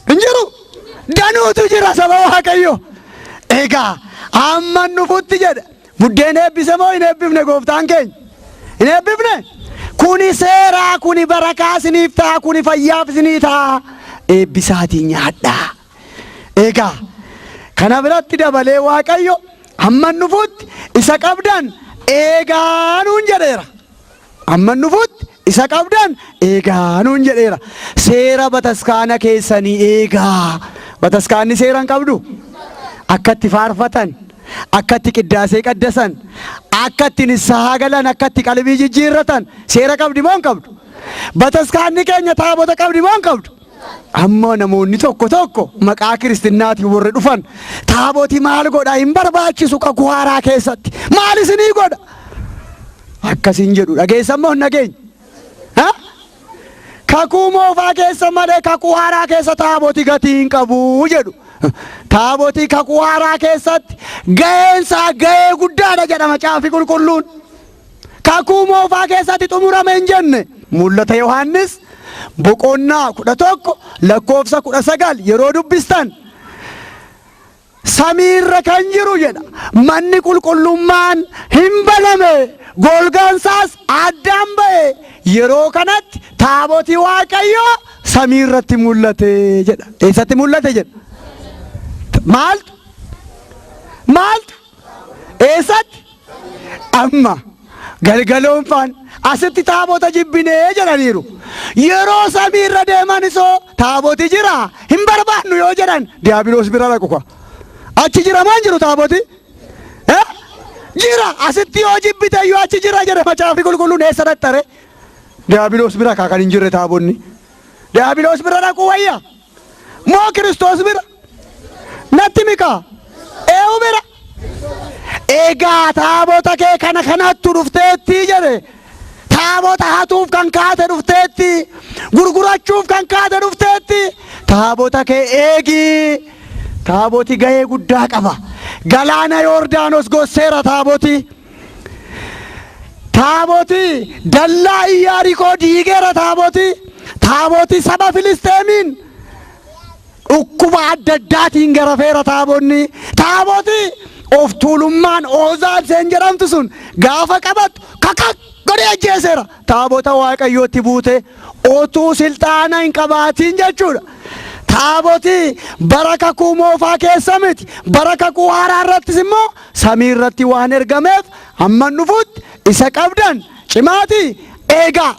S1: hin jiru, danuutu jira, saba Waaqayyo. Egaa hamma dhufutti jedha. Buddeen eebbise moo hin eebbifne gooftaan keenya? Hin eebbifne? Kuni seeraa, kuni barakaa isiniif ta'a, kuni fayyaaf isinii ta'a, eebbisaatii nyaadhaa. Egaa kana biratti dabalee Waaqayyo hamma dhufutti isa qabdan eegaa nuun jedheera. Hamma dhufutti isa qabdan eegaa nuun jedheera. Seera bataskaana keessanii eegaa. Bataskaanni seera hin qabdu? Akka itti faarfatan, akka itti qiddaasee qaddasan, akka itti nissahaa galan, akka itti qalbii jijjiirratan seera qabdi moo hin qabdu? Bataskaanni keenya taabota qabdi moo hin qabdu? Amma namoonni tokko tokko maqaa kiristinnaatiin warri dhufan, taaboti maal godha, hin barbaachisu, kakuu haaraa keessatti maal isinii godha akkasiin jedhu. Dhageessan moo hin dhageenye? Kakuu moofaa keessa malee kakuu haaraa keessa taaboti gatii hin qabu jedhu. Taabotii kakuu haaraa keessatti ga'eensaa ga'ee guddaadha jedha Macaafi Qulqulluun. Kakuu moofaa keessatti xumurame hin jenne. Mul'ata Yohaannis boqonnaa 11 lakkoofsa 19 yeroo dubbistan, samiirra kan jiru jedha, manni qulqullummaan hin baname, golgaansaas addaan ba'e, yeroo kanatti taabotii Waaqayyoo samiirratti mul'ate jedha. Eessatti mul'ate jedha? Maaltu maaltu eessatti? Amma galgaloonfaan asitti taabota jibbinee jedhaniiru. Yeroo samiirra deeman isoo taaboti jira, hin barbaannu yoo jedhan, Diiyaabiloos bira dhaqu kwa. Achi jira maan jiru taaboti? Jira. Asitti yoo jibbite iyyuu achi jira jedhe Macaafi Qulqulluun. Eessa dhaqxare? Diiyaabiloos bira kaa kan hin jirre taabonni. Diiyaabiloos bira dhaquu wayya moo Kiristoos bira? Natti mikaa, eenyu bira? Egaa taabota kee kana kanattu dhufteetti jedhe. Taabota hatuuf kan kaate dhufteetti, gurgurachuuf kan kaate dhufteetti. Taabota kee eegi. Taaboti ga'ee guddaa qaba. Galaana Yoordaanos gosseera taaboti. Taaboti dallaa Iyyaarikoo diigeera taaboti. Taaboti saba Filisteemiin dhukkuba adda addaatiin garafeera taabonni. Taaboti of tuulummaan Oozaan seen jedhamtu sun gaafa qabattu kakak godhee ajjeeseera. Taabota Waaqayyootti buute otuu silxaana hin qabaatiin jechuudha. Taaboti bara kakuu moofaa keessa miti, bara kakuu haaraa irrattis immoo samii irratti waan ergameef, hamma dhufutti isa qabdan cimaati eegaa.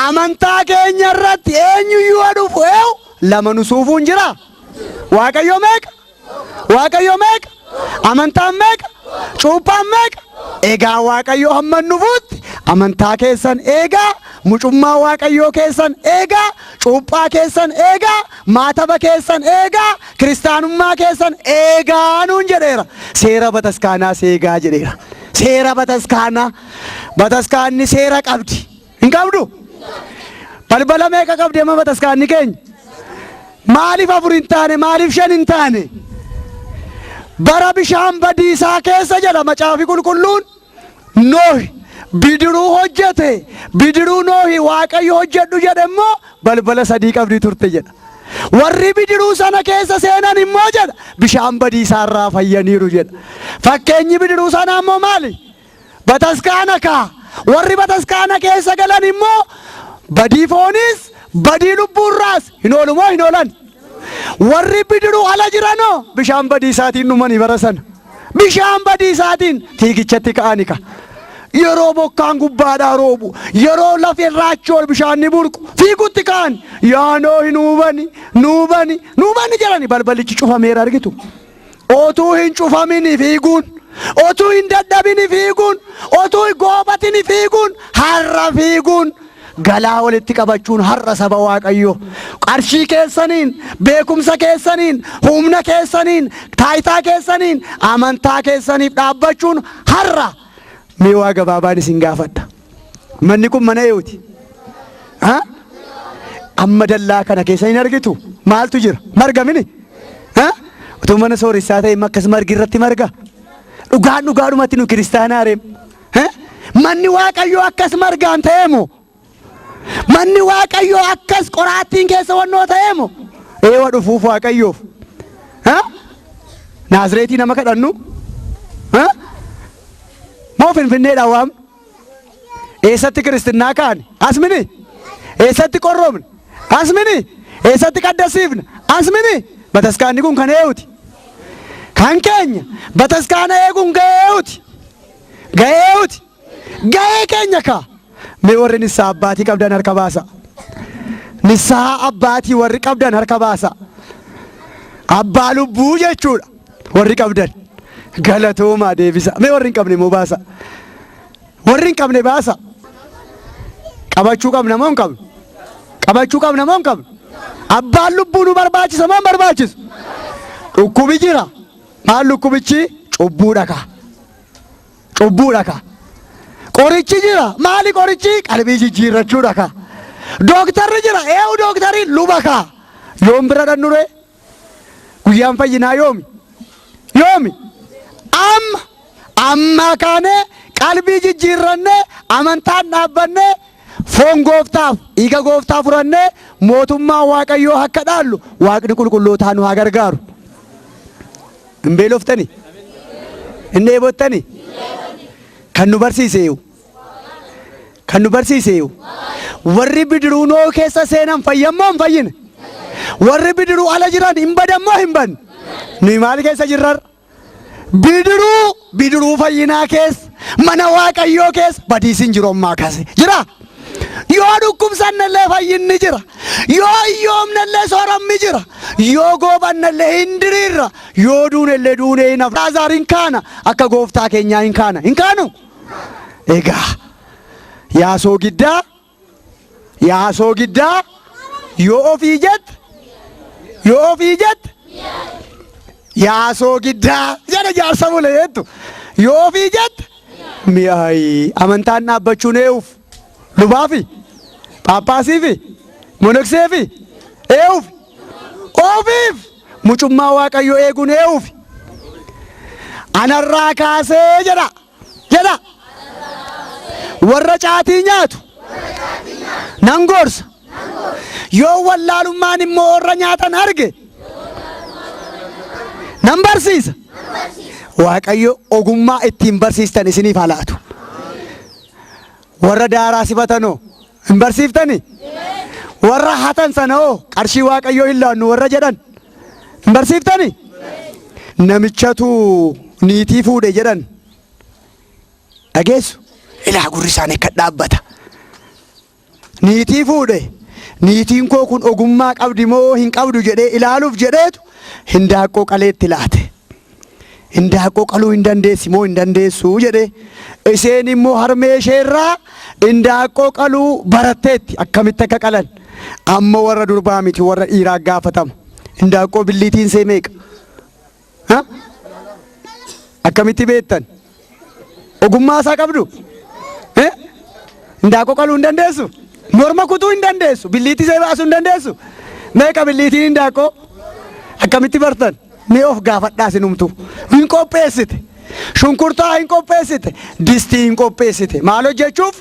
S1: Amantaa keenya irratti eenyuyyuu haa dhufu eewu, lama nu suufuun jira. Waaqayyo meeqa? Waaqayyo meeqa? Amantaan meeqa? Cuuphaan meeqa? Egaa Waaqayyo hamma dhufutti amantaa keessan eegaa, mucummaa Waaqayyoo keessan eegaa, cuuphaa keessan eegaa, maataba keessan eegaa, kiristaanummaa keessan eegaa nuun jedheera. Seera bataskaanaas eegaa jedheera. Seera bataskaanaa, bataskaanni seera qabdi. Hin qabdu? Balbala meeqa qabdi amma bataskaanni keenya? Maaliif afur hin taane? Maaliif shan hin taane? Bara bishaan badiisaa keessa jedha Macaafi Qulqulluun, Noohi bidiruu hojjete. Bidiruu Noohi Waaqayyo hojjedhu jedhe immoo balbala sadii qabdi turte jedha. Warri bidiruu sana keessa seenan immoo jedha, bishaan badiisaa irraa fayyaniiru jedha. Fakkeenyi bidiruu sanaa immoo maali? Bataskaana kaa. Warri bataskaana keessa galan immoo Badii fooniis badii lubbuurraas hin oolu moo hin oolan? Warri bidiruu ala jiranoo bishaan badiisaatiin dhumanii bara sana. Bishaan badiisaatiin fiigichatti ka'ani ka. Yeroo bokkaan gubbaadhaa roobu, yeroo lafi irraa achi ol bishaan ni burqu, fiigutti ka'an. Yaa Noohi nuu bani, nuu bani, nuu bani jedhani balbalichi cufameera argitu. Otuu hin cufamini fiiguun, otuu hin dadhabini fiiguun, otuu hin goobatini fiiguun, har'a fiiguun, galaa walitti qabachuun har'a saba Waaqayyoo. Qarshii keessaniin, beekumsa keessaniin, humna keessaniin, taayitaa keessaniin, amantaa keessaniif dhaabbachuun har'a. Mee waa gabaabaan isin gaafadha. Manni kun mana eenyuti? Ha? Amma dallaa kana keessa hin argitu. Maaltu jira? Marga mini? Ha? Utuu mana sooressaa ta'e akkas margi irratti marga. Dhugaan dhugaadhumatti nu kiristaanaa reem. Ha? Manni Waaqayyoo akkas margaan ta'ee moo? Manni Waaqayyoo akkas qoraattiin keessa wannoo ta'ee moo? Eewa dhufuuf Waaqayyoof. Ha? Naazreetii nama kadhannu? Ha? Moo Finfinneedhaan waamnu? Eessatti kiristinnaa kaane? As mini? Eessatti qorroomne? As mini? Eessatti qaddasiifne? As mini? Bataskaanni kun kan eenyuti? Kan keenya. Bataskaana eeguun ga'ee eenyuti? Ga'ee eenyuti? Ga'ee keenya kaa. Mee warri nissaa abbaatii qabdan harka baasa. Nissaa abbaatii warri qabdan harka baasa. Abbaa lubbuu jechuudha warri qabdan. Galatoomaa deebisa. Mee warri hin qabne immoo baasa. Warri hin qabne baasa. Qabachuu qabna moo hin qabnu? Qabachuu qabna moo hin qabnu? Abbaan lubbuu nu barbaachisa moo hin barbaachisu? Dhukkubi jira. Maal dhukkubichi? Cubbuudha kaa. Cubbuudha kaa. Qorichi jira. Maali qorichi? Qalbii jijjiirrachuudha kaa. Dooktarri jira. Eewu dooktarri luba kaa. Yoom bira dhannuree? Guyyaan fayyinaa yoomi? Yoomi? Amma! Ammaa kaanee qalbii jijjiirrannee amantaan dhaabbannee foon gooftaaf dhiiga gooftaa furannee mootummaa Waaqayyoo akka dhaallu Waaqni qulqullootaa nu haa gargaaru. Hin beeloftani? Hin dheebottani? Kan nu barsiise eenyu? Kan nu barsiise eenyu? Warri bidiruu Nooh keessa seenan fayyan moo hin fayyine? Warri bidiruu ala jiran hin badan moo hin badne? Nuyi maal keessa jirrar? Bidiruu bidiruu fayyinaa keessa mana Waaqayyoo keessa badiisi hin jiru ammaa kaase jira. Yoo dhukkubsannellee fayyinni jira. Yoo hiyyoomnellee sooramni jira. Yoo goobannellee hin diriirra. Yoo duunellee duunee hin hafna. Laazaar hin kaana akka gooftaa keenyaa hin kaana. Hin kaanu? Egaa yaa soogiddaa yaa soogiddaa yoo ofii jette yoo ofii jette yaa soogiddaa jedha jaarsa bule jettu yoo ofii jette mi'aayi amantaan dhaabbachuun ee'uuf lubaafi phaaphaasiifi monokseefi ee'uuf ofiif mucummaa Waaqayyoo eeguun ee'uuf anarraa kaasee jedha jedha warra caatii nyaatu nan gorsa yoo wallaalummaan immoo warra nyaatan arge nan barsiisa. Waaqayyo ogummaa ittiin barsiistan isiniif haa laatu. Warra daaraa sifatanoo hin barsiiftani? Warra hatan sana hoo qarshii Waaqayyoo hin laannu warra jedhan hin barsiiftani? Namichatu niitii fuudhe jedhan dhageessu? Ilaa gurri isaanii akka dhaabbata. Niitii fuudhe niitiin koo kun ogummaa qabdi moo hin qabdu jedhee ilaaluuf jedheetu hindaaqqoo qaleetti laate. Hindaaqqoo qaluu hin dandeessi moo hin dandeessu jedhee isheen immoo harmee isheerraa hindaaqqoo qaluu baratteetti akkamitti akka qalan amma warra durbaa miti warra dhiiraa gaafatama. Hindaaqqoo billiitiin see meeqa? Ha? Akkamitti beektan? Ogummaa isaa qabdu? Eh? Hindaaqqoo qaluu hin dandeessu? Morma kutuu hin dandeessu? Billiitii see baasuu hin dandeessu? Meeqa billiitiin hindaaqqoo? Akkamitti bartan? Mee of gaafadhaa sinumtu. Hin qopheessite. Shunkurtaa hin qopheessite. Distii hin qopheessite. Maal hojjechuuf?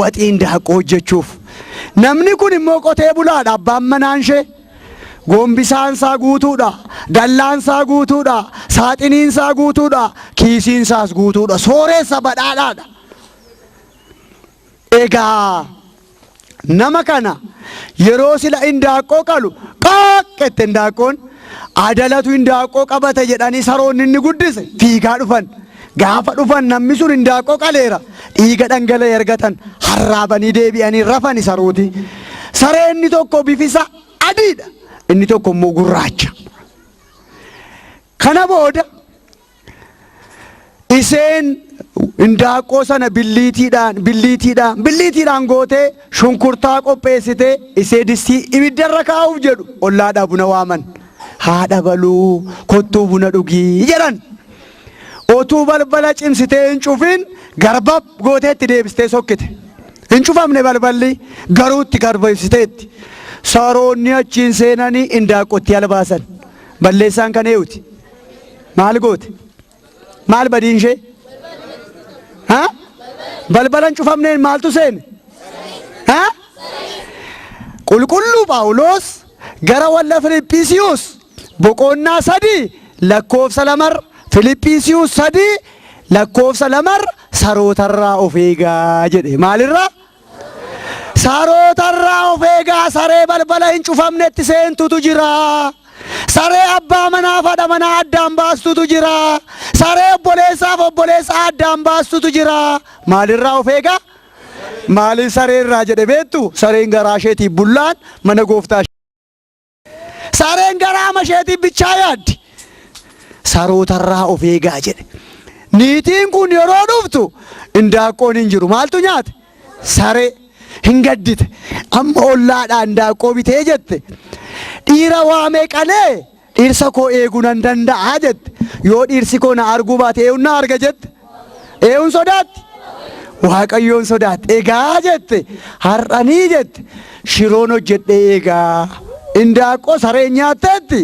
S1: Waxii hindaaqqoo hojjechuuf. Namni kun immoo qotee bulaadha abbaan manaan ishee. Gombisaan isaa guutuudha. Dallaan isaa guutuudha. Saaxiniin isaa guutuudha. Kiisiin isaas guutuudha. Sooreessa badhaadhaadha. Egaa Nama kana yeroo sila indaaqqoo qalu qaaqqette indaaqqoon adalatu indaaqqoo qabate jedhanii saroonni inni guddise fiigaa dhufan. Gaafa dhufan namni sun indaaqqoo qaleera. Dhiiga dhangala'e argatan harraabanii deebi'anii rafani sarooti. Saree inni tokko bifisa adiidha. Inni tokko immoo gurraacha. Kana booda Iseen indaaqqoo sana billiitiidhaan, billiitiidhaan, billiitiidhaan gootee shunkurtaa qopheessitee isee distii ibiddarra kaa'uuf jedhu ollaadhaa buna waaman. Haadha baluu kottuu buna dhugii jedhan. Otuu balbala cimsitee hin cufin garbab gootee itti deebistee sokkite. Hin cufamne balballi garuu itti garbabsiteetti. Saroonni achiin seenanii indaaqqootti albaasan. Balleessaan kan eewuti. Maal goote? Maal badiin ishee? Ha? Balbala hin cufamneen maaltu seene? Ha? Qulqulluu Phaawulos gara walla Filiphisiiyuus boqonnaa 3 lakkoofsa lamarra Filiphisiiyuus 3 lakkoofsa lamarra sarootarraa of eegaa jedhe. Maalirraa? Sarootarraa of eegaa saree balbala hin cufamnetti seentutu jira. Saree abbaa manaaf haadha manaa addaan baastutu jira. Saree obboleessaaf obboleessa addaan baastutu jira. Maalirraa of eegaa? Maaliif saree irraa jedhe beektu? Sareen garaa isheetiif bullaan mana gooftaa Sareen garaama isheetiif bichaa yaaddi. Sarootarraa of eegaa jedhe. Niitiin kun yeroo dhuftu indaaqqoon hin jiru. Maaltu nyaate? Saree. Hin gaddite. Amma ollaadhaa indaaqqoo bitee jette. Dhiira waamee qalee dhirsa koo eeguu nan danda'a jette. Yoo dhirsi koo na arguu baate eewun na arga jette. Eewun sodaatti? Waaqayyoon sodaatti. Egaa jette har'anii jette shiroon hojjedhee eegaa. Indaaqqoo sareen nyaatteetti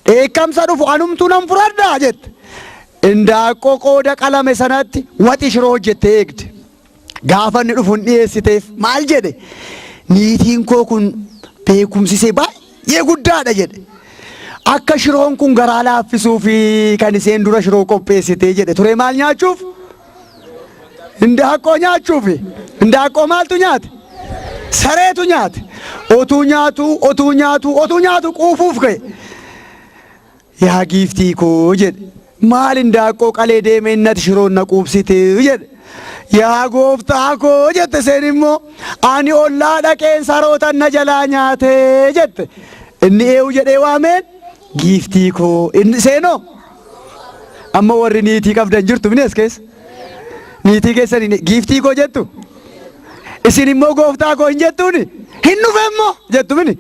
S1: dheekkamsa dhufu anumtuu nan furadhaa jette. Indaaqqoo qooda qalame sanatti waxi shiroo hojjettee eegde. Gaafa inni dhufu hin dhiyeessiteef maal jedhe? Niitiin koo kun beekumsisee baay'ee guddaadha jedhe. Akka shiroon kun garaa laaffisuuf kan isheen dura shiroo qopheessitee jedhe ture maal nyaachuuf? Indaaqqoo nyaachuuf. Indaaqqoo maaltu nyaate? Sareetu nyaate. Otuu nyaatu, otuu nyaatu, otuu nyaatu quufuuf ka'e. Yaa giiftii koo jedhe. Maal indaaqqoo qalee deemee innati shiroon na quubsite jedhe. Yaa gooftaa koo jette isheen immoo ani ollaa dhaqeen sarootan na jalaa nyaate jette. Inni eewu jedhee waameen giiftii koo inni seenoo. Amma warri niitii qabdan jirtu mini as keessa. Niitii keessan giiftii koo jettu. Isin immoo gooftaa koo hin jettuuni. Hin dhufe immoo jettu mini.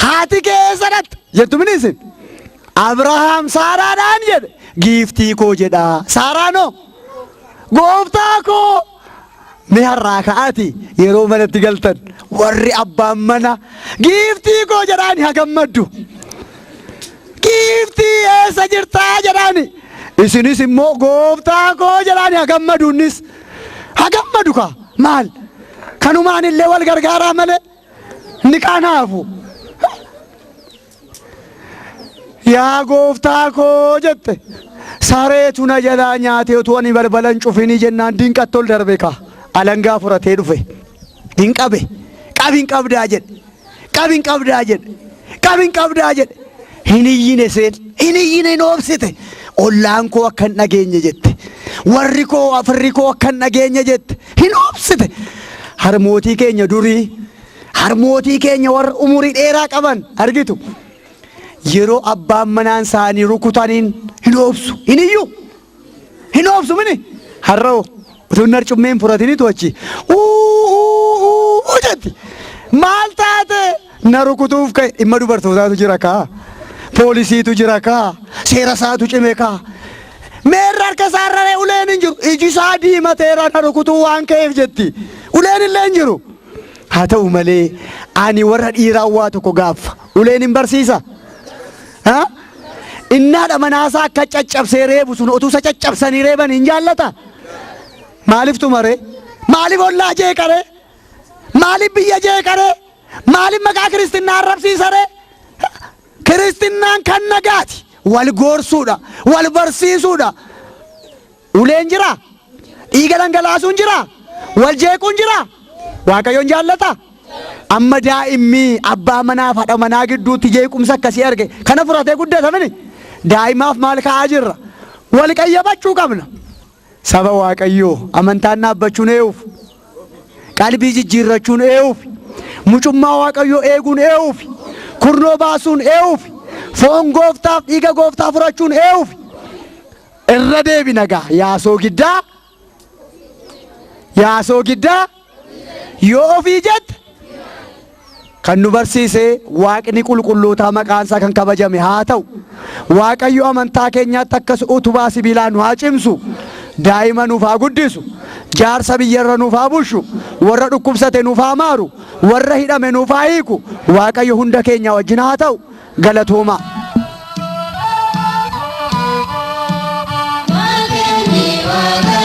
S1: Haati kee eessa dhaqxe jettu mini isin. Abrahaam Saaraadhaan jedhe giiftii koo jedha. Saaraanoo gooftaa koo mee har'aa ka'aati yeroo manatti galtan warri abbaan mana giiftii koo jedhaani haa gammaddu. Giiftii eessa jirtaa jedhaani. Isinis immoo gooftaa koo jedhaani haa gammadu innis. Haa gammadu kaa maal kanumaan illee wal gargaaraa malee. Ni qaanaafu. Yaa gooftaa koo jette. Sareetu na jalaa nyaatee utuu ani balbala hin cufinii jennaan dinqatti ol darbe kaa. Alangaa furatee dhufe. Hin qabe. Qabi hin qabdaa jedhe. Qabi hin qabdaa jedhe. Qabi hin qabdaa jedhe. Hin iyyine seen. Hin iyyine hin oobsite. Ollaan koo akka hin dhageenye jette. Warri koo firri koo akka hin dhageenye jette. Hin obsite. Harmootii keenya durii, harmootii keenya warra umurii dheeraa qaban argitu. Yeroo abbaan manaan isaanii rukutaniin hin obsu, hin iyyu. Hin obsu mini. Har'a hoo utuu hin arcummee hin furatinitu achi. Uu uu uu jetti. Maal taate? Na rukutuuf ka'e. Dhimma dubartootaatu jira kaa. Poolisiitu jira kaa. Seera isaatu cime kaa. Meerre harka isaa irra ree uleen hin jiru. Iji isaa diimateera na rukutuu waan ka'eef jetti. Uleen illee hin jiru. Haa ta'u malee ani warra dhiiraa waa tokko gaaffa. Uleen hin barsiisa. Ha? Inni haadha manaasaa akka caccabsee reebu sun otuu isa caccabsanii reeban hin jaallata? Maaliif tumaree? Maaliif ollaa jeeqaree? Maaliif biyya jeeqaree? Maaliif maqaa kiristinnaa arrabsiisaree? Kiristinnaan kan nagaati. Wal goorsuudha. Wal barsiisuudha. Uleen jira? Dhiiga dhangalaasuun jira? Wal jeequun jira? Waaqayyoon jaallata? Amma daa'immi abbaa manaa fi haadha manaa gidduutti jeequmsa akkasii arge kana fudhatee guddata mini. Daa'imaaf maal kaa'aa jirra? Wal qayyabachuu qabna. Saba Waaqayyoo amantaan dhaabbachuun ee'uuf, qalbii jijjiirrachuun ee'uuf, mucummaa Waaqayyoo eeguun ee'uuf, kurnoo baasuun ee'uuf, foon gooftaaf dhiiga gooftaa fudhachuun ee'uuf. Irra deebina gaa yaasoo giddaa yaasoo giddaa yoo ofii jette kan nu barsiise Waaqni qulqullootaa maqaan isaa kan kabajame haa ta'u. Waaqayyo amantaa keenyaatti akkas utubaa sibiilaa nu haa cimsu. Daa'ima nuuf haa guddisu. Jaarsa biyyarra nuuf haa bushu. Warra dhukkubsate nuuf haa maaru. Warra hidhame nuuf haa hiiku. Waaqayyo hunda keenya wajjin haa ta'u. Galatoomaa.
S2: Waaqni waaqa.